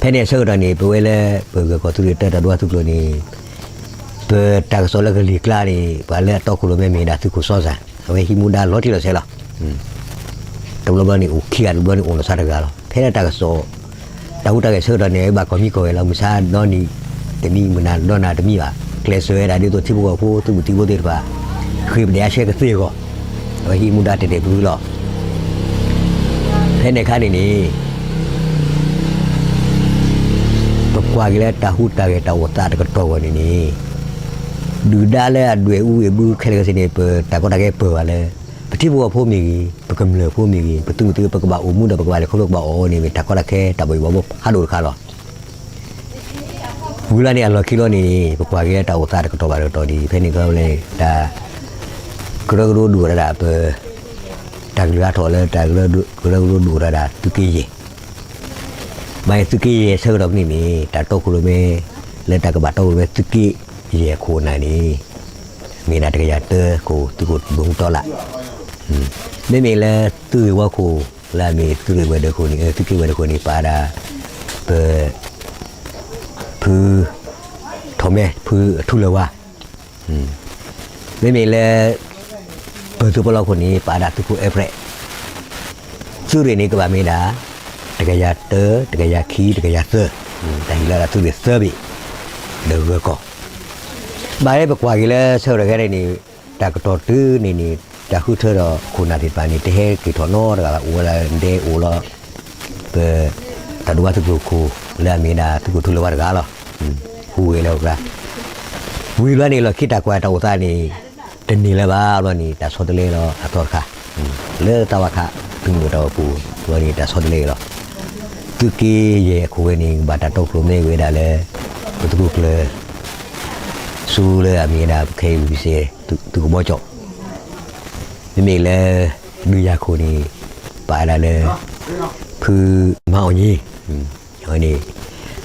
ဖဲန့ၣ်အဆၢကတီၢ်န့ၣ် ပဝဲလၢပဂၢၢ်ကီၢ်သူလ့ၤတၢတၢ်ဒိၣ်ဝါသုးကျိၤန့ၣ် ပတၢ်ကစီၣ်လၢကလံၤကျါန့ၣ် ပှၤလၢအတီခိၣ်ရိၣ်မဲမ့ၢ်ဝဲဒၣ်သုးခိၣ်စီၤစၢ် အဝဲဟံးမူဒါလီၤတံၢ်လီၤဆဲးလီၤ. တဘျီဘျီန့ၣ်အိၣ်ခံဂၤ တဘျီဘျီန့ၣ်အိၣ်လီၤသးတဂၤလီၤ. ဖဲလၢတၢ်ကစီၣ် တၢ်ဟူးတၢ်ဂဲၤဆၢကတီၢ်န့ၣ် အဝဲဘၣ်ကီၢ်မံကီၢ်ဂဲၤလီၤ. မုၢ်ဆါဒီနံၤ တမံၤ မုၢ်နၤဒီနၤတမံၤဘၣ် ကျဲးစၢးဝဲဒၣ်ဒ်သိးထံဖိကီၢ်ဖိ သုးမုၢ်သံၣ်ဘိသ့ၣ်တဖၣ် ဃ့ပဒဲအဆှဲကသ့အဂီၢ် အဝဲဟံးမူဒါတဲာ်တဲာ်ဖုဖုလီၤ. ဖဲန့ၣ်အခါန့ၣ်န့ၣ် ပကွၢ်က့ၤလၢတၢ်ဟူးတၢ်ဂဲၤတၢ်အိၣ်သးတကတီၢ်အဂီၢ်န့ၣ်န့ၣ် ဒုၣ်ဒါလၢအဒွဲၣ်အူဝ့ၢ်ဘုခဲလၢာ်ခဲဆ့န့ၣ် ပတၢ်ကီတၢ်ခဲပၢၢ်ဘၣ်လၢ ပထံဖိကီၢ်ဖိမ့ၢ်ဂ့ၤ ပကမျၢၢ်ဖိမ့ၢ်ဂ့ၤ ပသုးမုၢ်သံၣ်ဘိ ပကဘၣ်အိၣ်မူဒီးပကဘၣ်လဲၤခီဖျိပကဘၣ်အီၣ်အီၤန့ၣ် မ့ၢ်တၢ်ကီတၢ်ခဲတၢ်ဘၣ်ယိၣ်ဘၣ်ဘှီဖးဒိၣ်တခါလီၤ. ဝံၤလီၤန့ၣ် အလီၢ်ခံလီၤန့ၣ် ပကွၢ်က့ၤလၢတၢ်အိၣ်သးတကတီၢ်ဘၣ်တကတီၢ်ဒ် ဖဲန့ၣ်ကီလၢ တၢ်ကရၢကရိဒုးအိၣ်ထီၣ်ဒၣ်ပ တၢ်ကလုၢ်အါထီၣ်လၢတၢ်ကရၢကရိဒုးအိၣ်ထီၣ်ဒၣ် သုးက့ယဲၢ် ဘၣ်ယဲၢ်သုးက့ယဲၢ်ဆၢကတီၢ်ဖဲန့ၣ်န့ၣ် တၢ်တီခိၣ်ရိၣ်မဲ လၢတၢ်ကဘၣ်တီခိၣ်ရိၣ်မဲသုးက့ယဲၢ်အခိၣ်အနၢ်န့ၣ် မ့ၢ်ဒၣ်တကယၤတၢခိၣ်သုးခိၣ်ဘိမူတီလၢ် မ့မ့ၢ်လၢသုးဂ့ၢ်ဝီခိၣ် လၢအမ့ၢ်သုးရ့ၣ်ဝဲၤဒၢးခိၣ်န့ၣ် သုးက့ဝဲၤဒၢးခိၣ်န့ၣ် ပာ်ဒၣ် ပ ဖု ထီၣ်မဲ ဖုအထူလၢၤဝါ မ့မ့ၢ်လၢ ပၢၤသုးပလီၢ်ခိၣ်န့ၣ် ပာ်ဒၣ်သုးခိၣ်အဲပြဲး သုးရ့ၣ်န့ၣ်ကဘၣ်မ့ၢ်ဒၣ် တကယၤတၢ တကယၤခံ တကယၤသၢ တၢ်ဟ့ၣ်လီၤဒၣ်သုးရ့ၣ်သၢဘ့ၣ် ဒီးဂၢၤကီၢ် ဘၣ်လၢပကွၢ်က့ၤလၢဆၢကတီၢ်ခဲအံၤန့ၣ် တၢ်ကတီၢ်တုၤန့ၣ်န့ၣ် တၢ်ဃုထၢဒီးခိၣ်နၢ်သ့ၣ်တဖၣ်န့ၣ် တဟဲက့ၤထီၣ်နီတဂၤဘၣ် အိၣ်ဝဲဒၣ်ဒဲအိၣ်လီၤ ပ တၢ်ဒိၣ်ဝါသုးကျိၤခိၣ် လၢအမ့ၢ်ဒၣ်သုးခိၣ်ထူလၢၤဝါတဂၤလီၤ. ဟူးဂဲၤလၢအကျါ ဝံၤဘျီန့ၣ် လီၢ်ခံတၢ်ကွၢ်တၢ်အိၣ်သးန့ၣ် တန့ၢ်လၢၤဘၣ်ဘျီန့ၣ် တၢ်ဆီတလဲလီၤအသီတခါ လၢသးဝါခး သုးမုၢ်ဒိၣ်တၢ်အိၣ်ဖှိၣ်ဘျီန့ၣ် တၢ်ဆီတလဲလီၤ. သုးက့ယဲၢ်အခိၣ်ဝဲန့ၣ် ဘၣ်တၢ်တီခိၣ်ရိၣ်မဲဝဲဒၣ်လၢ ပသုးခိၣ်ကျၢၢ် ဆူလၢအမ့ၢ်ဝဲဒၣ် ပခဲအံၤ ပစဲး သုးခိၣ်ဘီကၠီၣ် မ့မ့ၢ်လၢ ဒုးယၤခိၣ်န့ၣ် ပာ်ဝဲဒၣ်လၢ ဖုမၤအီၣ်ညံ န့ၣ်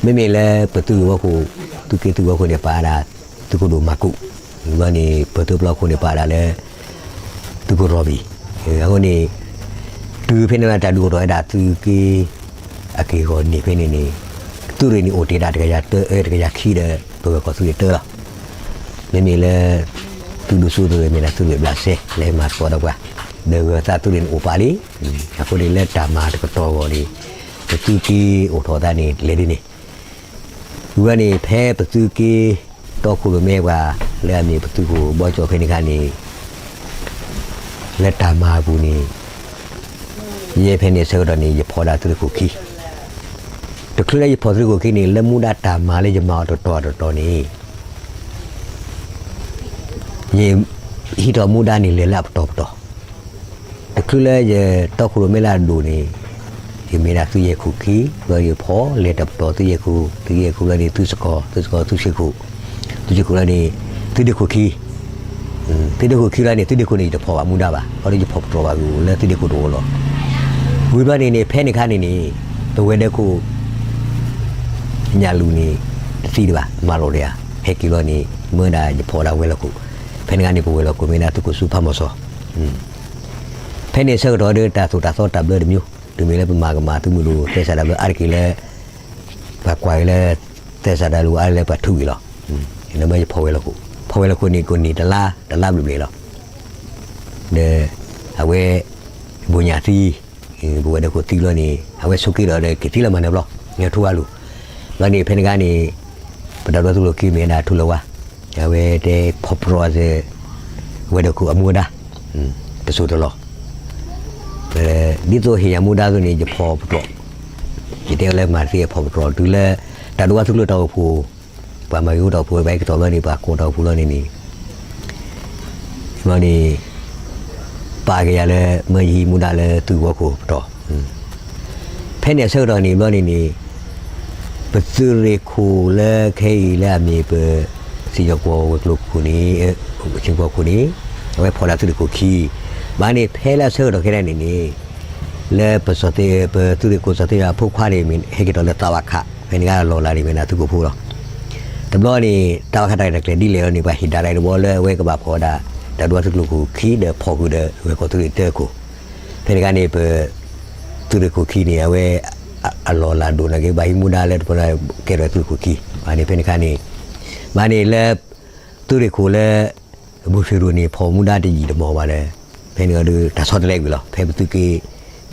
မ့မ့ၢ်လၢပသုးဂ့ၢ်ဝီခိၣ် သုးက့သုးဂ့ၢ်ဝီခိၣ်န့ၣ် ပာ်ဝဲဒၣ် သုးခိၣ်ဒိၣ်မၤကူး ဘျီန့ၣ် ပသုးပျီခိၣ်န့ၣ် ပာ်ဝဲဒၣ်လၢ သုးခိၣ်ရီဘံၣ် အဃိန့ၣ် တုၤဖဲန့ၣ်လၢတၢ်ဒုးအိၣ်ထီၣ်ဝဲဒၣ်သုးက့ အက့ၢ်အဂီၤန့ၣ်ဖဲန့ၣ်န့ၣ် သုးရ့ၣ်န့ၣ်အိၣ်တ့ၢ်ဒၣ်တကယၤတၢ အၢ တကယၤခံဒီး ပဂၢၢ်ကီၢ်သုးရ့ၣ်တၢလီၤ. မ့မ့ၢ်လၢ သုးဒူၣ်စိသုးရ့ၣ်မ့ၢ်ဒၣ် သုးရ့ၣ်ဘျးစဲ လၢမၤသကိးဒီးပှၤ ဒီးဂၢၢ်သးသုးရ့ၣ်န့ၣ်အိၣ်ပာ်လံ. အဃိန့ၣ်လၢတၢ်မၤတကတီၢ်အဂီၢ်န့ၣ် ပသုးက့အိၣ်ထီၣ်သးန့ၣ်လဲၤဒ်န့ၣ် ဝံၤဘျီန့ၣ် ဖဲပသုးက့ တီခိၣ်ရိၣ်မဲပှၤ လၢအမ့ၢ်ပသုးခိၣ်ဘီကၠီၣ်ဖဲန့ၣ်အခါန့ၣ် လၢတၢ်မၤအပူၤန့ၣ် ယဲဖဲန့ၣ်အဆၢကတီၢ်န့ၣ် ယဖီၣ်ဒၣ်သုးရ့ၣ်ခိၣ်ခံ တချုးလၢယဖီၣ်သုးရ့ၣ်ခိၣ်ခံန့ၣ် လၢမူဒါတၢ်မၤလၢယမၤအီၤတတီၤတတီၤန့ၣ် ယဟံးထီၣ်မူဒါန့ၣ်လဲၤလၢအပတီၢ်ပတီၢ် တချုးလၢယတီခိၣ်ရိၣ်မဲလၢအဒိၣ်န့ၣ် ယမ့ၢ်ဒၣ်သုးယဲၢ်ခိၣ်ခံ ဘျီယဖီၣ်လဲၤတပတီၢ်သုးယဲၢ်ခိၣ် သုးယဲၢ်ခိၣ်ဘျီန့ၣ် သုးစကီၤ သုးစကီၤ သုးဆ့ခိၣ် သုးဆ့ခိၣ်ဘျီန့ၣ် သုးဒ့ခိၣ်ခံ သုးဒ့ခိၣ်ခံဘျီန့ၣ် သုးဒ့ခိၣ်န့ၣ် ယတဖီၣ်ဘၣ်မူဒါဘၣ် ခီဒီးယဖီၣ်ပတြီၢ်ဘၣ်ဂ့ၤအိၣ်လၢသုးဒ့ခိၣ်တအိၣ်လီၤ. ဝံၤဘျီန့ၣ်န့ၣ် ဖဲန့ၣ်အခါန့ၣ်န့ၣ် ပဝဲၤဒၢးခိၣ် ညၣ်လူၤန့ၣ် တသံဒံးဘၣ် မၤလီၤတယၤ ဟဲက့ၤဘျီန့ၣ် မ့ၢ်ဝဲဒၣ်ယဖီၣ်ဒၣ်ဝဲၤလီၢ်ခိၣ် ဖဲန့ၣ်အခါန့ၣ် ပဝဲၤလီၢ်ခိၣ်မ့ၢ်ဒၣ်သုးခိၣ်စူဖးမီၤစီၤ ဖဲန့ၣ်အဆၢကတီၢ်ဒီးတၢ်သိၣ်တၢ်သီတၢ်ဘျၢတမံၤ တုၤမ့ၢ်လၢပမၤကမၣ်သုးမုၢ်ဒိၣ်သဲစးတၢ်ဘျၢအါတက့ၢ်လၢ ပှၤကွၢ်က့ၤလၢ သဲစးတၢ်လူၤအါလၢပှၤထုးဝံၤလီၤ. နမ့ၢ်ယဖီၣ်ဝဲၤလီၢ်ခိၣ် ဖီၣ်ဝဲၤလီၢ်ခိၣ်န့ၣ် ကိးနံၣ်တလါ တလါဘျဲၣ်ဘျဲၣ်လီၤ. ဒီး အဝဲ ဘိၣ်ညၣ်သံ ပဝဲၤဒၢးခိၣ်သံဘျီန့ၣ် အဝဲဆိးက့ဒီးဒီးက့ၤသံလၢမၤနၢၤဘျီ ထူဝါလူၤ ဘျီန့ၣ် ဖဲန့ၣ်အခါန့ၣ် ပတၢ်ဒိသူၣ်လီၤက့ၤမ့ၢ်ဝဲဒၣ်ထူလၢၤဝါ အဝဲတဲဖီၣ်ပတြီၢ်အီၤ ဝဲၤဒၢးခိၣ်အမူဒါ တစိၢ်တလီၢ် ဒ်သိးဟ့ၣ်ယၤမူဒါအသိးန့ၣ် ယဖီၣ်ပတြီၢ် ယတဲအီၤလၢမၤတသ့အဖီၣ်ပတြီၢ် တုၤလၢ တၢ်ဒိၣ်ဝါသုးကျိၤတၢ်အိၣ်ဖှိၣ် ပှၤမၤဂ့ၤအိၣ်တၢ်အိၣ်ဖှိၣ် ပှၤဟဲက့ၤထီၣ်ဘျီန့ၣ် ပှၤကိးတၢ်အိၣ်ဖှိၣ်လီၤန့ၣ်န့ၣ် ဘျီန့ၣ် ပာ်က့ၤယၤလၢ မၢယဟံးမူဒါလၢသုးဝီခိၣ်ပတီၢ် ဖ ဖဲန့ၣ်အဆၢကတီၢ်န့ၣ်ဘျီန့ၣ်န့ၣ် ပသုးရ့ၣ်ခိၣ်လၢခဲအံၤလၢအမ့ၢ်ပ စံၣ်ညီၣ်ကွီၢ်ဝဲၤကျိၤခိၣ်န့ၣ်, စံၣ်ညီၣ်ကွီၢ်ခိၣ်န့ၣ် အဝဲဖီၣ်ဒၣ်သုးရ့ၣ်ခိၣ်ခံ, ဘၣ်န့ၣ်ဖဲလၢအဆၢကတီၢ်ခဲဒၣ်န့ၣ်န့ၣ် လၢပစီၤသ့, ပသုးရ့ၣ်ခိၣ်စီၤသ့ၣ်အဖိခွါန့ၣ် မ့ၢ်ဟဲက့ၤထီၣ်လၢသးဝးခး, ဖဲန့ၣ်ကလီၢ်လၤန့ၣ်မ့ၢ်ဒၣ်သုးခိၣ်ဖိလီၤ. တဘျီန့ၣ် သးဝးခးတၢ်ရဲၣ်တၢ်ကျဲၤဒ်လဲၣ်လီၤန့ၣ် ပှၤဟ့ၣ်ဒၣ်တၢ်တဘျီလၢအဝဲကဘၣ်ဖီၣ်ဝဲဒၣ် တၢ်ဒိၣ်သုးရ့ၣ်ခိၣ်ခံဒီးဖီၣ်ဃုာ်ဒီးဂၢၢ်ကီၢ်သုးရ့ၣ်တၢခိၣ်, ဖဲန့ၣ်အခါန့ၣ် ပ သုးရ့ၣ်ခိၣ်ခံန့ၣ် အဝဲ အလီၢ်လၤဒိၣ်နာ်က့ ဘၣ်ဟံးမူဒါလၢတပကဲထီၣ်သုးရ့ၣ်ခိၣ်ခံ, ဘၣ်န့ၣ်ဖဲန့ၣ်အခါန့ၣ်, ဘၣ်န့ၣ်လၢ သုးရ့ၣ်ခိၣ်လၢ ဘိၣ်ဆ့ၣ်ရိၤန့ၣ် ဖီၣ်မူဒါတယံာ်တမီၢ်ဘၣ်ဒီး ဖဲန့ၣ်အဒုးတၢ်ဆီတလဲကွံာ်လီၤ. ဖဲပသုးက့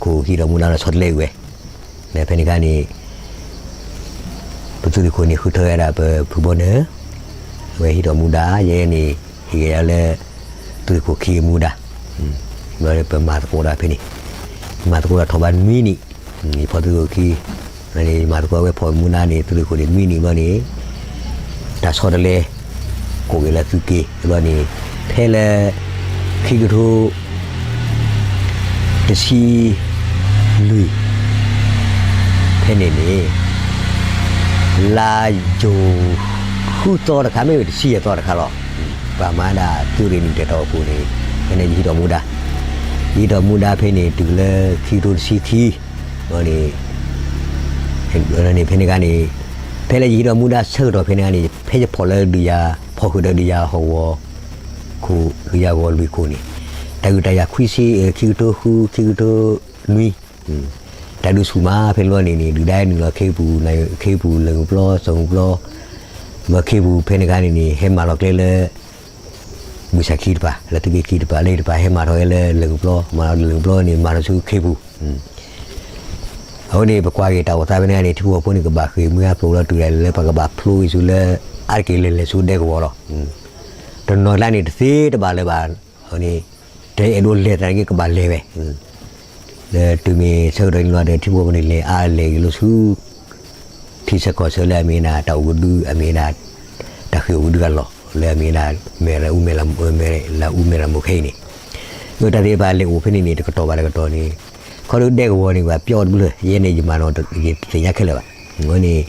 ခိၣ်ဟံးထီၣ်မူဒါလီၤဆီတလဲကွံာ်ဝဲ, ဒီးဖဲန့ၣ်အခါန့ၣ် ပသုးရ့ၣ်ခိၣ်န့ၣ်ဃုထၢဝဲဒၣ်ပဖုဘီနၢၤ, အဝဲဟံးထီၣ်မူဒါ ယဲန့ၣ် ဟ့ၣ်က့ၤယၤလၢ သုးရ့ၣ်ခိၣ်ခံမူဒါ, ဘျီပမၤသကိးဒၣ်ဖဲန့ၣ်, မၤသကိးဒၣ်ထီၣ်ဘးနွံနံၣ်, ယဖီၣ်သုးရ့ၣ်ခိၣ်ခံ, မၤသကိးဝဲဖီၣ်မူဒါန့ၣ် သုးရ့ၣ်ခိၣ်န့ၣ်နွံနံၣ်ဘျီန့ၣ် တၢ်ဆီတလဲ ကိးက့ၤလၢသုးက့ဘျီန့ၣ်, ဖဲလၢ ခံကထိ တဆံလွံၢ် ဖဲန့ၣ်န့ၣ် လါယူၤ ဃုသီတခါ မ့ၢ်ဝဲတဆံယဲၢ်သီတခါလီၤ. ပှၤမၤဒၣ်သုးရ့ၣ်နံၣ်တဲာ်တီၢ်အပူၤန့ၣ် ဖဲန့ၣ်ယဟံးထီၣ်မူဒါ, ယဟံးထီၣ်မူဒါဖဲန့ၣ် တုၤလၢခံကထိတဆံခံ န့ၣ် န့ၣ်ဖဲန့ၣ်အခါန့ၣ် ဖဲလၢယဟံးထီၣ်မူဒါဆၢကတီၢ်ဖဲန့ၣ်အခါန့ၣ် ဖဲယဖီၣ်လၢဒုးယၤ ဖီၣ်ဃုာ်ဒီးဒုးယၤဟီၣ်ကဝီၤခိၣ် ဒုးယၤဂီၤလွံၢ်ခိၣ်န့ၣ် တၢ်ဂုာ်တၢ်ယၤခွံဆံ ခံကထိဃု ခံကထိနွံ တၢ်ဒုးဆူၣ်မးဖဲန့ၣ်ဘျီန့ၣ်န့ၣ် ဒုၣ်ဒါနုာ်လီၤခ့ပူၤ ခ့ပူၤ လၢၢ်မုၢ်ပျီ စီၤမုၢ်ပျီ ဘၣ်ခ့ပူၤဖဲန့ၣ်အခါန့ၣ်န့ၣ် ဟဲမၤလီၤကျဲလၢ ဘုၣ်စၢ်ခံတပၤ လၢသုးက့ခံတပၤ လၢတပၤဟဲမၤထီၣ်ဝဲလၢလၢၢ်မုၢ်ပျီ မၤလီၤလၢၢ်မုၢ်ပျီန့ၣ် မၤထီၣ်ဆူခ့ပူၤ အဃိန့ၣ် ပကွၢ်က့ၤတၢ်အိၣ်သးဖဲန့ၣ်န့ၣ် ထံဖိကီၢ်ဖိန့ၣ် ကဘၣ်ဃ့ၢ်မှံဟးဖျိးလီၤတုၤဒၣ်လဲာ်လၢပကဘၣ်ဖျိအံၤဆူလၢ အါတက့ၢ်လဲၤလဲၤဆူဒဲကဝီၤလီၤ. တနီၤကျါန့ၣ် တသ့တဘၣ်လၢၤဘၣ်. အဃိန့ၣ် တအဲၣ်ဒိးလဲၤသနာ်က့ ကဘၣ်လဲၤဝဲ ဒီးတုၤမ့ၢ်ဆၢကတီၢ်န့ၣ်လီၤဒီး ထံဖိကီၢ်ဖိန့ၣ် လဲၤအါလဲၤဂ့ၤလီၤဆူ ထံဆၢကီၢ်ဆၢလၢအမ့ၢ်ဒၣ်တၢ်အိၣ်ကဒု အမ့ၢ်ဒၣ် တၢ်ဃ့ၢ်အိၣ်ကဒုအလီၢ် လၢအမ့ၢ်ဒၣ် မဲၢ်လးအူမဲၢ်လး မဲၢ်လးအူမဲၢ်လးမိၢ်ခဲအံၤန့ၣ် အတၢ်သ့ၣ်တဖၣ်လဲၤအိၣ်ဖဲန့ၣ်န့ၣ် တကတီၢ်ဘၣ်တကတီၢ်န့ၣ် ခီဒုဒဲကဝီၤန့ၣ် ပှၤပျီတဘျုး ယဲန့ၣ် ယမၤနီၣ် ယသ့ၣ်ညါခဲလၢာ်ဘၣ်. အဃိန့ၣ်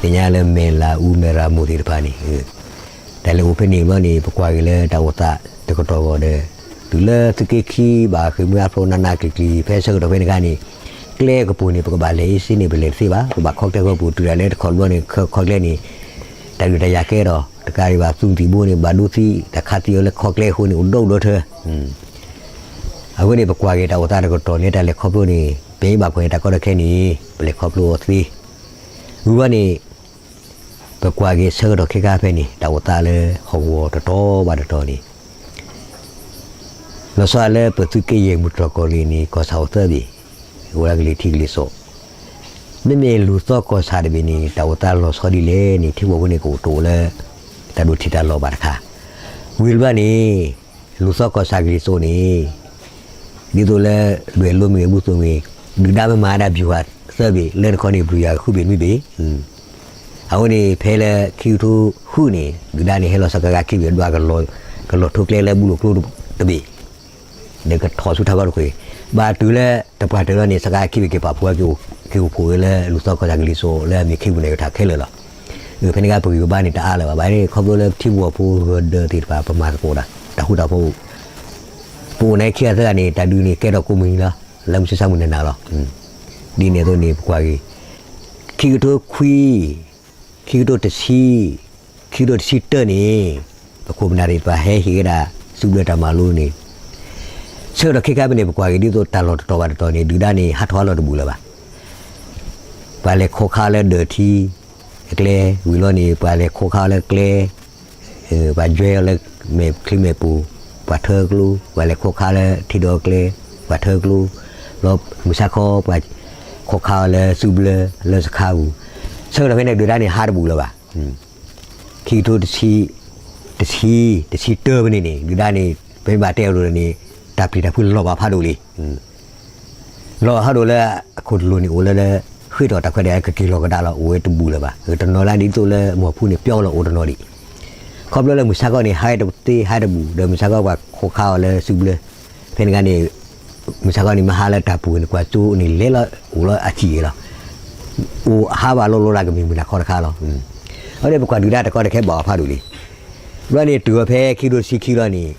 သ့ၣ်ညါလၢမဲၢ်လးအူမဲၢ်လးမိၢ်သ့ၣ်တဖၣ်န့ၣ် တၢ်လဲၤအိၣ်ဖဲန့ၣ်ဘျီန့ၣ် ပကွၢ်က့ၤလၢတၢ်အိၣ်သးတကတီၢ်ဂီၢ်ဒီး တုၤလၢသုးက့ခံဘၣ်ဃ့ၢ်မှံဟးဖျိးနးနးကျံၤကျံၤ ဖဲဆၢကတီၢ်ဖဲန့ၣ်အခါန့ၣ် ကျဲကပူၤန့ၣ် ပကဘၣ်လဲၤအ့စ့န့ၣ် ပလဲၤတသ့ဘၣ်. ပဘၣ်ခီကျဲဃီပူၤ တုၤဒၣ်လဲာ်တခီဘျီန့ၣ် ခီကျဲန့ၣ် တၢ်ဒုးတၢ်ယၤကဲထီၣ် တကးဒံးဘၣ် သုးမုၢ်သံၣ်ဘိန့ၣ် ဘၣ်ဒိသံ တၢ်ခးသံအီၤလၢခီကျဲအဃိန့ၣ် အိၣ်ဒိၣ်ဒိၣ်ထၢ အဃိန့ၣ် ပကွၢ်က့ၤတၢ်အိၣ်သးတကတီၢ်န့ၣ် တၢ်လဲၤခီဖျိန့ၣ် ပမ့ၢ်ဘၣ်ကွၢ်က့ၤတၢ်ကီတၢ်ခဲန့ၣ် ပလဲၤခီဖျိအီၤသ့. ဝံၤဘျီန့ၣ် ပကွၢ်က့ၤဆၢကတီၢ်ခဲခါဖဲန့ၣ် တၢ်အိၣ်သးလၢဟီၣ်ကဝီၤတတီၤဘၣ်တတီၤန့ၣ် လီၤဆီလၢပသုးက့ယဲၢ်မုၢ်တြီၢ်ကီၢ်ရ့ၣ်န့ၣ် ကီၢ်ဆၣ်အိၣ်သၢဘ့ၣ်, အိၣ်လၢကလံၤထံးကလံၤစိး, မ့မ့ၢ်လူၢ်သီကီၢ်ဆၣ်တဘ့ၣ်န့ၣ် တၢ်အိၣ်သးလီၤဆီဒ်လဲၣ်န့ၣ် ထံဖိကီၢ်ဖိန့ၣ်ကအိၣ်တအိၣ်လၢ တၢ်ဒိၣ်ထံးတၢ်လီၤဘၣ်တခါ, ဝံၤတဘျီန့ၣ် လူၢ်သီကီၢ်ဆၣ်ကလံၤစိးန့ၣ် ဒ်သိးလၢ ဒွဲၣ်လိမ့ၢ်ဂ့ၤ ဘူၣ်သိမ့ၢ်ဂ့ၤ ဒုၣ်ဒါမ့ၢ်မၤဒၣ်ဘျူးဟးသၢဘ့ၣ် လၢတခီန့ၣ် ဘျူးယၤဃုဘ့ၣ်နွံဘ့ၣ် အဃိန့ၣ် ဖဲလၢခံကထိဃုန့ၣ် ဒုၣ်ဒါန့ၣ် ဟဲလီၤဆီကါကါခံဘ့ၣ် ဒွးကလီၤထိးကျဲလၢဘူလိာ်ကျိတဘ့ၣ်, ဒီးကထီၣ်ဆူထးခီတခွ့ၣ်, ဘၣ်တုၤလၢတပှၢ်တၢၢ်လီၤန့ၣ် ဆီကါခံဘ့ၣ်က့ၤပာ်ဖှိၣ်ဝဲ က့ၤအိၣ်ဖှိၣ်ဝဲလၢလူၢ်သီကီၢ်ဆၣ်ကလံၤစိးလၢအမ့ၢ်ခ့ပူၤန့ၣ် ကထီၣ်ခဲလၢာ်လီၤ. ဖဲန့ၣ်အခါပဂံၢ်ပဘါန့ၣ် တအါလၢၤဘၣ်. ဘၣ်န့ၣ် ခီဖျိလၢထံဖိကီၢ်ဖိဂၢၢ်ဒၢးသ့ၣ်တဖၣ် ပမၤသကိးတၢ် တၢ်ဃူတၢ်ဖိး ပအိၣ်န့ၣ်ခံဂၤသၢဂၤန့ၣ် တၢ်ဒုးန့ၣ်ကဲထီၣ်ကိးမုၢ်နံၤလီၤ. လၢမုၢ်ဆ့ၣ်ဆါမုၢ်နၤနၤလီၤ. ဒ်န့ၣ်အသိးန့ၣ် ပကွၢ်က့ၤ ခံကထိခွံ, ခံကထိတဆံ, ခံကထိတဆံတၢန့ၣ် ပခိၣ်ပနၢ်သ့ၣ်တဖၣ်ဟဲဟ့ၣ်ဝဲဒၣ် စုဘျၢတၢ်မၤလိန့ၣ် ဆၢကတီၢ်ခဲခါဖဲန့ၣ် ပကွၢ်က့ၤဒ်သိးတၢ်လီၢ်တတီၤဘၣ်တတီၤန့ၣ် ဒုၣ်ဒါန့ၣ် ဟးထီၣ်ဟးလီၤတဘူၣ်လၢၤဘၣ်. ပှၤလဲၤခီခါလၢဒၢးထံ အကျဲ ဝံၤလီၤန့ၣ် ပှၤလဲၤခီခါလၢကျဲ ပှၤယွဲအီၤလၢမဲာ်ချံမဲာ်ပူၤ ပှၤထၢကျိ, ပှၤလဲၤခီခါလၢထံဒီးကျဲ ပှၤထၢကျိ, လီၤမုၢ်ဆါခီ ပှၤခီခါအီၤလၢစုဘျၢလၢစခါပူၤ, ဆၢကတီၢ်ဖဲန့ၣ် ဒုၣ်ဒါန့ၣ် ဟးတဘူၣ်လၢၤဘၣ်. ခံကထိတဆံ, တဆံ, တဆံတၢဖဲန့ၣ်န့ၣ် ဒုၣ်ဒါန့ၣ် ပမ့ၢ်ဘၣ်တဲအဒိန့ၣ် တၢ်ပျံၤတၢ်ဖုးလီၤဘၣ်ဖးဒိၣ်လံ. လီၤဘၣ်ဖးဒိၣ်လၢအခိၣ်တလိၤန့ၣ် အိၣ်လၢလၢ ဃ့ထီၣ်တၢ်ခွဲးတၢ်ယာ်ကက့ၤလီၤကဒါလီၤ အိၣ်ဝဲတဘူၣ်လၢၤဘၣ်. တနီၤလၢဒ်သိးလၢမီၢ်ဖူန့ၣ် ပျီလီၤအိၣ်တနီၤဒံး ခီဖျိလၢမုၢ်ဆါခီန့ၣ် ဟးဝဲတသ့ဟးတဘူၣ် ဒီးမုၢ်ဆါခီပှၤခီခါအီၤလၢစုဘျၢ, ဖဲန့ၣ်အခါန့ၣ် မုၢ်ဆါခီန့ၣ် မ့ၢ်ဟးလၢတၢ်ပူၤန့ၣ် ကွၢ်စိန့ၣ် လဲၤလီၤအိၣ်လီၤအစံၣ်ဂ့ၤလီၤ. အိၣ်ဟးဘၣ်လိၤလိၤဒၣ်ကမ့ၢ်မုၢ်နၤခီတခါလီၤ. အဝဲန့ၣ်ပကွၢ်ဒုၣ်ဒါတခီတခဲဘၣ်အီၤဖးဒိၣ်လံ. ဘျီန့ၣ်တုၤအီၤဖဲခံကထိတဆံခံလီၤန့ၣ်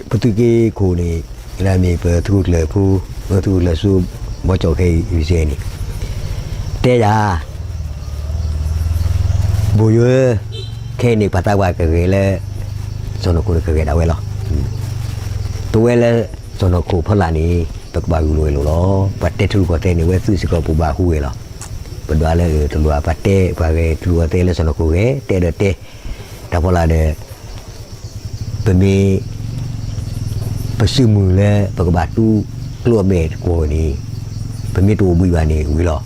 ပသုးက့ခိၣ်န့ၣ် လၢအမ့ၢ်ပသုးခိၣ်ကျၢၢ်ဖိ သုးခိၣ်ကျၢၢ်စိ ဘီကၠီၣ်ခဲအံၤ အံၤစဲန့ၣ် တဲယၤ ဘိၣ်ယိ ခဲအံၤန့ၣ် ပှၤသးပှၢ်ကဂဲၤလၢ စီၢ်နီၤခိၣ်န့ၣ်ကဂဲၤဒၣ်ဝဲလီၤ. ပဝဲလၢစီၢ်နီၤခိၣ်ဖီလာ်န့ၣ် ပကဘၣ်ဂုာ်လိာ်ဝဲလိၤလီၤ. ပှၤတဲထံရူၢ်ကီၢ်သဲးန့ၣ် ဝဲသုးစ့ၢ်ကီးပူၤဘၣ်ဟူဝဲလီၤ. ပဒွးလၢတလိၣ်ပှၤတဲ ပှၤဂဲၤထံရူၢ်ကီၢ်သဲးလၢစီၢ်နီၤခိၣ်ဂဲၤ တဲဒီးတဲ တၢ်ဖီလာ်ဒီး ပမ့ၢ် ပစုမုၢ်လၢပကဘၣ်တူၢ်ကျိအမဲာ်တကွီၢ်န့ၣ် ပမ့ၢ်တအိၣ်ဘှံးဘၣ်န့ၣ်ဝံၤလီၤ.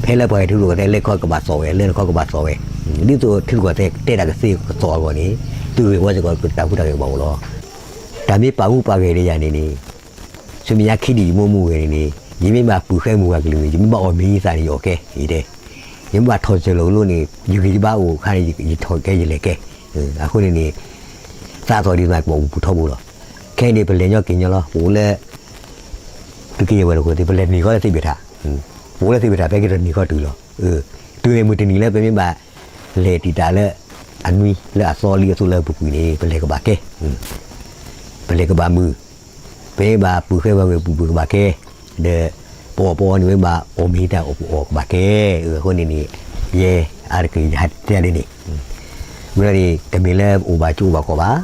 ဖဲလၢပှၤဂဲၤထံရူၢ်ကီၢ်သဲး လၢခီကဘၣ်သီၣ်ဝဲ လၢနခီကဘၣ်သီၣ်ဝဲ, ဒ်သိးထံရူၢ်ကီၢ်သဲးတဲတၢ်ကသ့ကသီၣ်အဂီၢ်န့ၣ် သုးဂ့ၢ်ဝီစ့ၢ်ကီးတၢ်ဟူးတၢ်ဂဲၤကဘၣ်အိၣ်လီၤ. တၢ်မ့ၢ်ပာ်မူပာ်ဂဲၤဒီးယၤန့ၣ်န့ၣ် ဆူမဲာ်ညါခံဒံးယမိၢ်မူဂဲၤန့ၣ်န့ၣ် ယမ့ၢ်ဘၣ်ပုၢ်ဃဲမုၢ်ဂၤကလုာ်န့ၣ် ယမ့ၢ်ဘၣ်အီၣ်မ့ၤယသးန့ၣ် ယအီၣ်ကဲ ယတဲ, ယမ့ၢ်ဘၣ်ထီၣ်စၢၤလီၤကလိန့ၣ် ယဂံၢ်ယဘါအိၣ်အခါန့ၣ် ယထီၣ်ကဲယလဲၤကဲ. အဃိန့ၣ်န့ၣ် သးသီၣ်ဒ်သိးကဘၣ်အိၣ်ပူၤထီဘိလီၤ. ခဲအံၤန့ၣ် ပလဲၤညီက့ၤညီလီၤ. ပအိၣ်လၢ သုးက့ယဲၢ်ဝဲၤလီၢ်ခိၣ်သ့ၣ် ပလဲၤနံၤဃီလၢသ့ၣ်ဘ့ၣ်ထၣ်, ပအိၣ်လၢသ့ၣ်ဘ့ၣ်ထၣ် ပဟဲက့ၤထီၣ်နံၤဃီတုၤလီၤ. တုၤန့ၣ်မုၢ်တနံၤလၢပမ့ၢ်ဘၣ် လဲၤတံာ်တာ်လၢအနွံလၢအသီလံအသိးလၢပူၤကွံာ်န့ၣ် ပလဲၤကဘၣ်ကဲ, ပလဲၤကဘၣ်မုာ်, ပမ့ၢ်ဘၣ်ပုၢ်ဃဲဝဲၤဝဲၤပူၤပူၤကဘၣ်ကဲ, ဒီး ပအီၣ်ပအီန့ၣ် မ့ၢ်ဘၣ်အီၣ်မ့ၤတၢ်အီၣ်ပအီၣ်ကဘၣ်ကဲ. အဃိန့ၣ်န့ၣ် ယဲအါတက့ၢ်ယဟးတဲဒ်န့ၣ်, ဝံၤလီၤန့ၣ် တမ့ၢ်လၢအိၣ်ဘၣ်ကၠိအိၣ်ဘၣ်ကီၢ်ဘၣ်,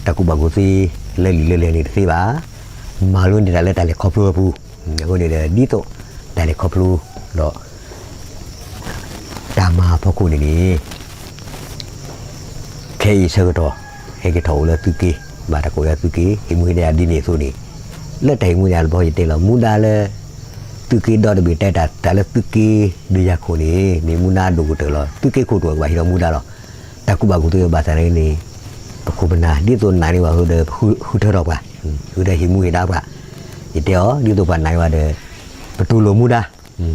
တၢ်ကူၣ်ဘၣ်ကူၣ်သ့လၢလံာ်လၢလဲၢ်န့ၣ်တသ့ဘၣ်, မၤလိန့ၢ်တၢ်လၢတၢ်လဲၤခီဖျိအပူၤ, အဃိန့ၣ်ဒီး ဒ်သိးတၢ်လဲၤခီဖျိဒီး တၢ်မၤအဖီခိၣ်န့ၣ်န့ၣ် ခဲအံၤဆၢကတီၢ် ဟဲက့ၤထီၣ်အိၣ်လၢသုးက့, ဘၣ်တၢ်ကိးယၤသုးက့ ဟ့ၣ်မူဟ့ၣ်ဒါယၤဒ်န့ၣ်အသိးန့ၣ်, လၢတၢ်ဟ့ၣ်မူဒါတဘျီယတဲလီၤ မူဒါလၢ သုးက့ဒီတဘ့ၣ်တဲတၢ် တၢ်လၢသုးက့ဒုးယၤခိၣ်န့ၣ် မ့ၢ်မူဒါဒိၣ်ကတၢၢ်လီၤ. သုးက့ခိၣ်တအိၣ်ကဘၣ်ဟ့ၣ်လီၤမူဒါလီၤ. တၢ်ကူၣ်ဘၣ်ကူၣ်သ့ဘၣ်ဆၣ်န့ၣ် ပခိၣ်ပနၢ် ဒ်သိးနာ်န့ၢ်ဘၣ်ဃုာ်ဒီး ဃုထၢထီၣ်ပှၤ, ဃုာ်ဒီးဟ့ၣ်မူဟ့ၣ်ဒါပှၤ, ယတဲအီၤ ဒ်သိးပှၤနာ်န့ၢ်ဘၣ်ဒီး ပတူၢ်လိာ်မူဒါ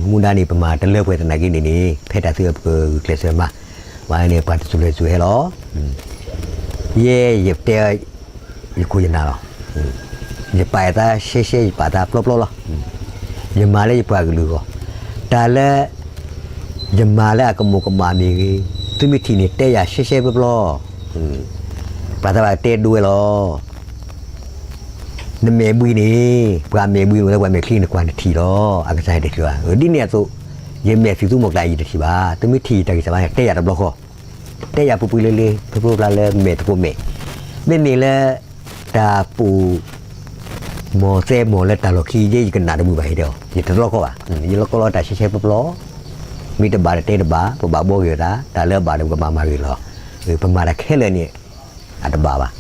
မူဒါန့ၣ် ပမၤတလၢပှဲၤသနာ်က့န့ၣ်န့ၣ် ဖဲတၢ်သ့အပကဂုာ်ကျဲးစၢးမၤ, ပှၤန့ၣ်ပှၤတစူၢ်ဖျဲးစူၢ်ဟဲလီၤ. ယဲယတဲ ယခိၣ်ယနၢ်လီၤ. ယပာ်ယသးရှဲရှဲ ယပာ်သးပျီပျီလီၤ. ယမၤလၢယပှၤကလုာ်အဂီၢ်, တၢ်လၢ ယမၤလၢအကမူးကမၣ်မ့ၢ်ဂ့ၤ, သုမ့ၢ်ထံၣ်န့ၣ် တဲယၤရှဲရှဲပျီပျီ, ပှၤသးဘၣ်တဲဒိဝဲလီၤ. နမဲာ်ဘှံးန့ၣ် ပှၤမဲာ်ဘှံးန့ၣ်လၢပှၤမဲာ်ချံနကွၢ်နထံၣ်လီၤ, အကစၢ်ယတထံၣ်ဘၣ်. ဒ်န့ၣ်အသိး ယမဲာ်သံၣ်သူမီၢ်ကျၢ်ယတထံၣ်ဘၣ်. သုမ့ၢ်ထံၣ်ယတၢ်ဂံၢ်စၢ်ဘါ တဲယၤတဘျီဃီ, တဲယၤပူၤပူၤလ့လ့ ဖျိဖျိဖျါလၢမဲာ်သကိးမဲာ်, မ့မ့ၢ်လၢ တၢ်ပိာ် မီၢ်သဲမီၢ်လၢတၢ်လီၢ်ခံ ယဲယကနၣ်တမုာ်ဘၣ်ဟဲတဲအီၤ ယတလီကီဘၣ်. ယလီကီလီၤတၢ်ရှဲရှဲပျီပျီ, မ့ၢ်တဘၣ်ဒီးတဲတဘၣ်, ပဘၣ်ဘှီဂ့ၤသး, တၢ်လၢအဘၣ်ဒီးပကဘၣ်မၤဂ့ၤလီၤ. ပမၤတၢ်ခဲလၢာ်န့ၣ် အတဘၣ်ဘၣ်.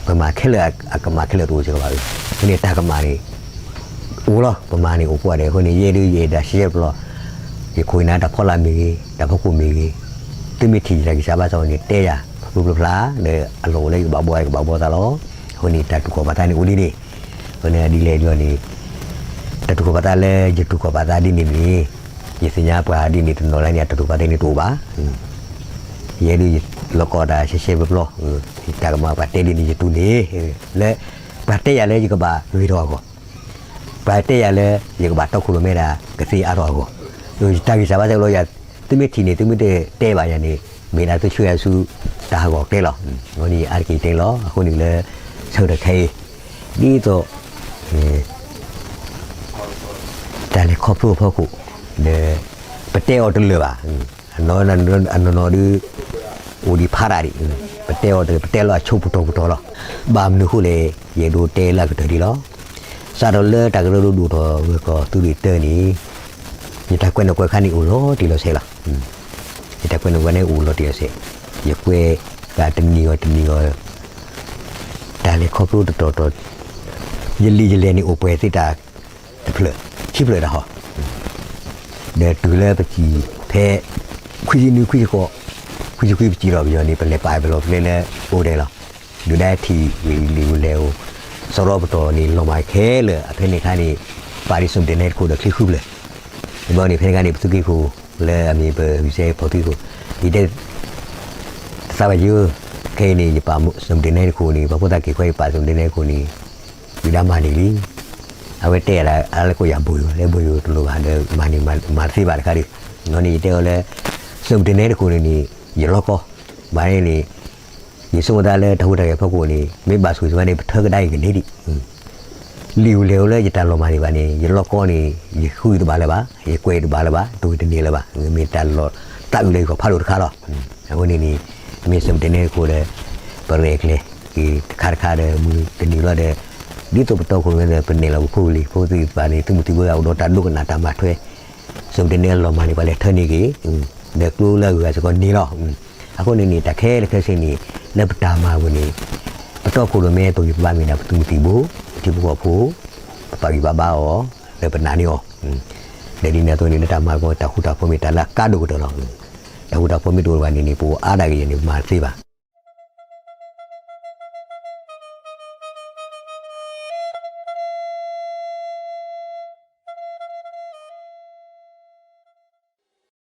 ပမၤခဲလၢာ်အကမၣ်ခဲလၢာ်တအိၣ်စ့ၢ်ကီးဘၣ်. အဃိန့ၣ်တၢ်ကမၣ်န့ၣ် အိၣ်လီၤ, ပမၤန့ၣ်အိၣ်ပှၢ်ဒီး အဃိန့ၣ် ယဲဒုးယဲဒၣ်ရှဲရှဲပျီပျီ, ယခိၣ်ယနၢ်တၢ်ဖီလာ်မ့ၢ်ဂ့ၤ, တၢ်ဖီခိၣ်မ့ၢ်ဂ့ၤ, သုမ့ၢ်ထံၣ်ယတၢ်ဂံၢ်စၢ်ဘါစၢ်န့ၣ် တဲယၤ ဖျိဖျိဖျါဖျါ ဒီးအလီၢ်အိၣ်လၢယကဘၣ်ဘှီယကဘၣ်ဘှီသးလီၤ. အဃိန့ၣ် တၢ်တူၢ်ခီၣ်ပာ်သးန့ၣ်အိၣ်ဒ်န့ၣ်, အဃိန့ၣ်ဒ်လဲၣ်ဒ်လဲၣ်န့ၣ် တၢ်တူၢ်ခီၣ်ပာ်သးလၢယတူၢ်ခီၣ်ပာ်သးဒ်န့ၣ်န့ၣ် ယသ့ၣ်ညါပှၤဒ်န့ၣ်တနီၤလၢန့ၣ် အတၢ်တူၢ်ခီၣ်ပာ်သးန့ၣ်တအိၣ်ဘၣ်. ယဲဒုးယလီကီတၢ်ရှဲရှဲပျီပျီ, တၢ်ကမၣ်ပှၤတဲဒ်န့ၣ်ယတူၢ်န့ၣ်, လၢ ပှၤတဲယၤလၢယကဘၣ်ဂ့ၤထီၣ်အဂီၢ်, ပှၤတဲယၤလၢယကဘၣ်တီခိၣ်ရိၣ်မဲဒၣ်ကသ့အါထီၣ်အဂီၢ်, တၢ်ဂံၢ်စၢ်ဘါစၢ်လီၤယၤ, သုမ့ၢ်ထံၣ်န့ၣ် သုမ့ၢ်တတဲဘၣ်ယၤန့ၣ် မ့ၢ်ဒၣ်သုဆှၢယၤဆူတၢ်ဟးဂီၤကျဲလီၤ. အဃိန့ၣ် အါတက့ၢ်ယတဲလီၤ. အဃိန့ၣ်လၢ ဆၢကတီၢ်ခဲအံၤ ဒ်သိး တၢ်လဲၤခီဖျိအဖီခိၣ် ဒီး ပတဲအီၤတလၢာ်ဘၣ်. အနီၢ်နီၢ်ဒုး အိၣ်ဒံးဖးဒၣ်ဒံး, ပတဲအီၤတလၢာ် ပတဲလီၤအဆိပတီၢ်ပတီၢ်လီၤ. ဘၣ်မနုၤအဃိလဲၣ် ယအဲၣ်ဒိးတဲလၢအကတၢၢ်ဒ်လီၤ. စးထီၣ်လၢတၢ်ကရၢကရိဒိၣ်ထီၣ်ဝဲကီၢ်သုးရ့ၣ်တၢန့ၣ် ယတၢ်ကွဲးနီၣ်ကွဲးခါန့ၣ်အိၣ်လီၤတံၢ်လီၤဆဲးလီၤ. ယတၢ်ကွဲးနီၣ်ကွဲးန့ၣ်အိၣ်လီၤတံၢ်လီၤဆဲး, ယကွဲးတၢ်တနံၤဂီၤတနံၤဂီၤ တၢ်လဲၤခီဖျိတတီၤတီၤ, ယလံာ်ယလဲၢ်န့ၣ်အိၣ်ပှဲၤသ့ၣ်တၢ်တဖျၢၣ်, ခံဖျၢၣ်တၢ်ဟီၣ်, ဒီးတုၤလၢပစံၣ်ဖဲ ခွံဆံနွံ ခွံဆံဃိး, ခွံဆံခွံပစံၣ်လီၤပယီၤန့ၣ် ပလဲၤပာ်ပလီၢ်ပျဲလၢအိၣ်ဒဲးလီၤ. ဒုၣ်ဒါထံၣ်ဝံၤလံာ်အိၣ်လဲၤအိၣ်, စီၤရီပတီၢ်န့ၣ် လီၤမၢ်ခဲလၢာ် အဖဲန့ၣ်အခါန့ၣ် ပာ်ဒံး စူၣ်မတ့ၢ်နဲတခိၣ်ဒီးချံဃုဖျၢၣ်, တဘျီန့ၣ် ဖဲန့ၣ်အခါန့ၣ် ပသုးက့ခိၣ်လၢအမ့ၢ်ပဂံၢ်စဲဖီၣ်သုးခိၣ်, ယတဲ သးဝဲယိၤ, ခဲအံၤန့ၣ် ယပာ် စူၣ်မတ့ၢ်နဲတခိၣ်န့ၣ် ပှၤဖိသၣ်က့ၤခွဲး ယပာ် စူၣ်မတ့ၢ်နဲတခိၣ်န့ၣ် ဒုၣ်ဒါမၤန့ၢ်လံ. အဝဲတဲဒၣ်အါလၢကိးယၤဘိယိၤ လၢဘိယိၤတလိၣ်ဘၣ်ဒီး မၤန့ၣ်မၤတသ့ဘၣ်တခါဒီး, န့ၣ်န့ၣ် ယတဲအီၤလၢ စူၢ်ပတနဲတခိၣ်န့ၣ်န့ၣ် ယလီကီ, ဘၣ်န့ၣ်န့ၣ် ယဆိကမိၣ်သးလၢတၢ်ဟူးတၢ်ဂဲၤဖီခိၣ်န့ၣ် မ့ၢ်ဘၣ်ဆိၣ်ဂ့ၤဆိၣ်ဝါန့ၣ် ပထၢကဒါအံၤကန့ၢ်ဒံး, လံာ်အိၣ်လဲၣ်အိၣ်လၢယတၢ်လီၤမၢ်ဒံးဘၣ်န့ၣ် ယလီကီန့ၣ် ယဃုတဘၣ်လၢၤဘၣ်, ယကွဲးတဘၣ်လၢၤဘၣ်, တဝံၤတန့ၢ်လၢၤဘၣ်, မ့ၢ်တၢ်လီၤသးအုးလၢယဂီၢ်ဖးဒိၣ်တခါလီၤ. အဃိန့ၣ်န့ၣ် မ့ၢ်စူၢ်ပတနဲတခိၣ်ဒီး ပရဲၣ်ကျဲၤက့ၤတခါတခါဒီး မုၢ်တနံၤလီၤဒီး ဒ်သိးပတီခိၣ်ရိၣ်မဲဒီး ပနဲၣ်လီၤပဖိပလံၤဖိသ့ၣ်တဖၣ်န့ၣ် သုးမုၢ်သံၣ်ဘိဂၤအိၣ်ဒီးတၢ်ဒိကနၣ်တၢ်မၤထွဲ စူၢ်ပတနဲအလီၤမၢ်န့ၣ် ပှၤလဲၤထၢန့ၢ်က့ၤ, ဒီးကျိလၢအဂၤစ့ၢ်ကီးန့ၢ်လီၤ. အဃိန့ၣ်န့ၣ် တၢ်ခဲလၢာ်ခဲဆ့န့ၣ် လၢပတၢ်မၤအပူၤန့ၣ် ပတီခိၣ်ရိၣ်မဲအသိးန့ၣ် ပဘၣ်မ့ၢ်ဒၣ်ပသုးမုၢ်သံၣ်ဘိ ပထံဖိကီၢ်ဖိ ပပာ်ဂံၢ်ပာ်ဘါအီၤ လၢပနာ်န့ၢ်အီၤ, ဒီးဒ်န့ၣ်အသိးန့ၣ် လၢတၢ်မၤကီတၢ်ဃူတၢ်ဖိး မ့ၢ်တၢ်လၢအကါဒိၣ်ကတၢၢ်လီၤ. တၢ်ဃူတၢ်ဖိးမ့ၢ်တအိၣ်ဘၣ်န့ၣ်န့ၣ် ပအိၣ်အါဒၣ်ဂ့ၤန့ၣ် ပမၤတသ့ဘၣ်.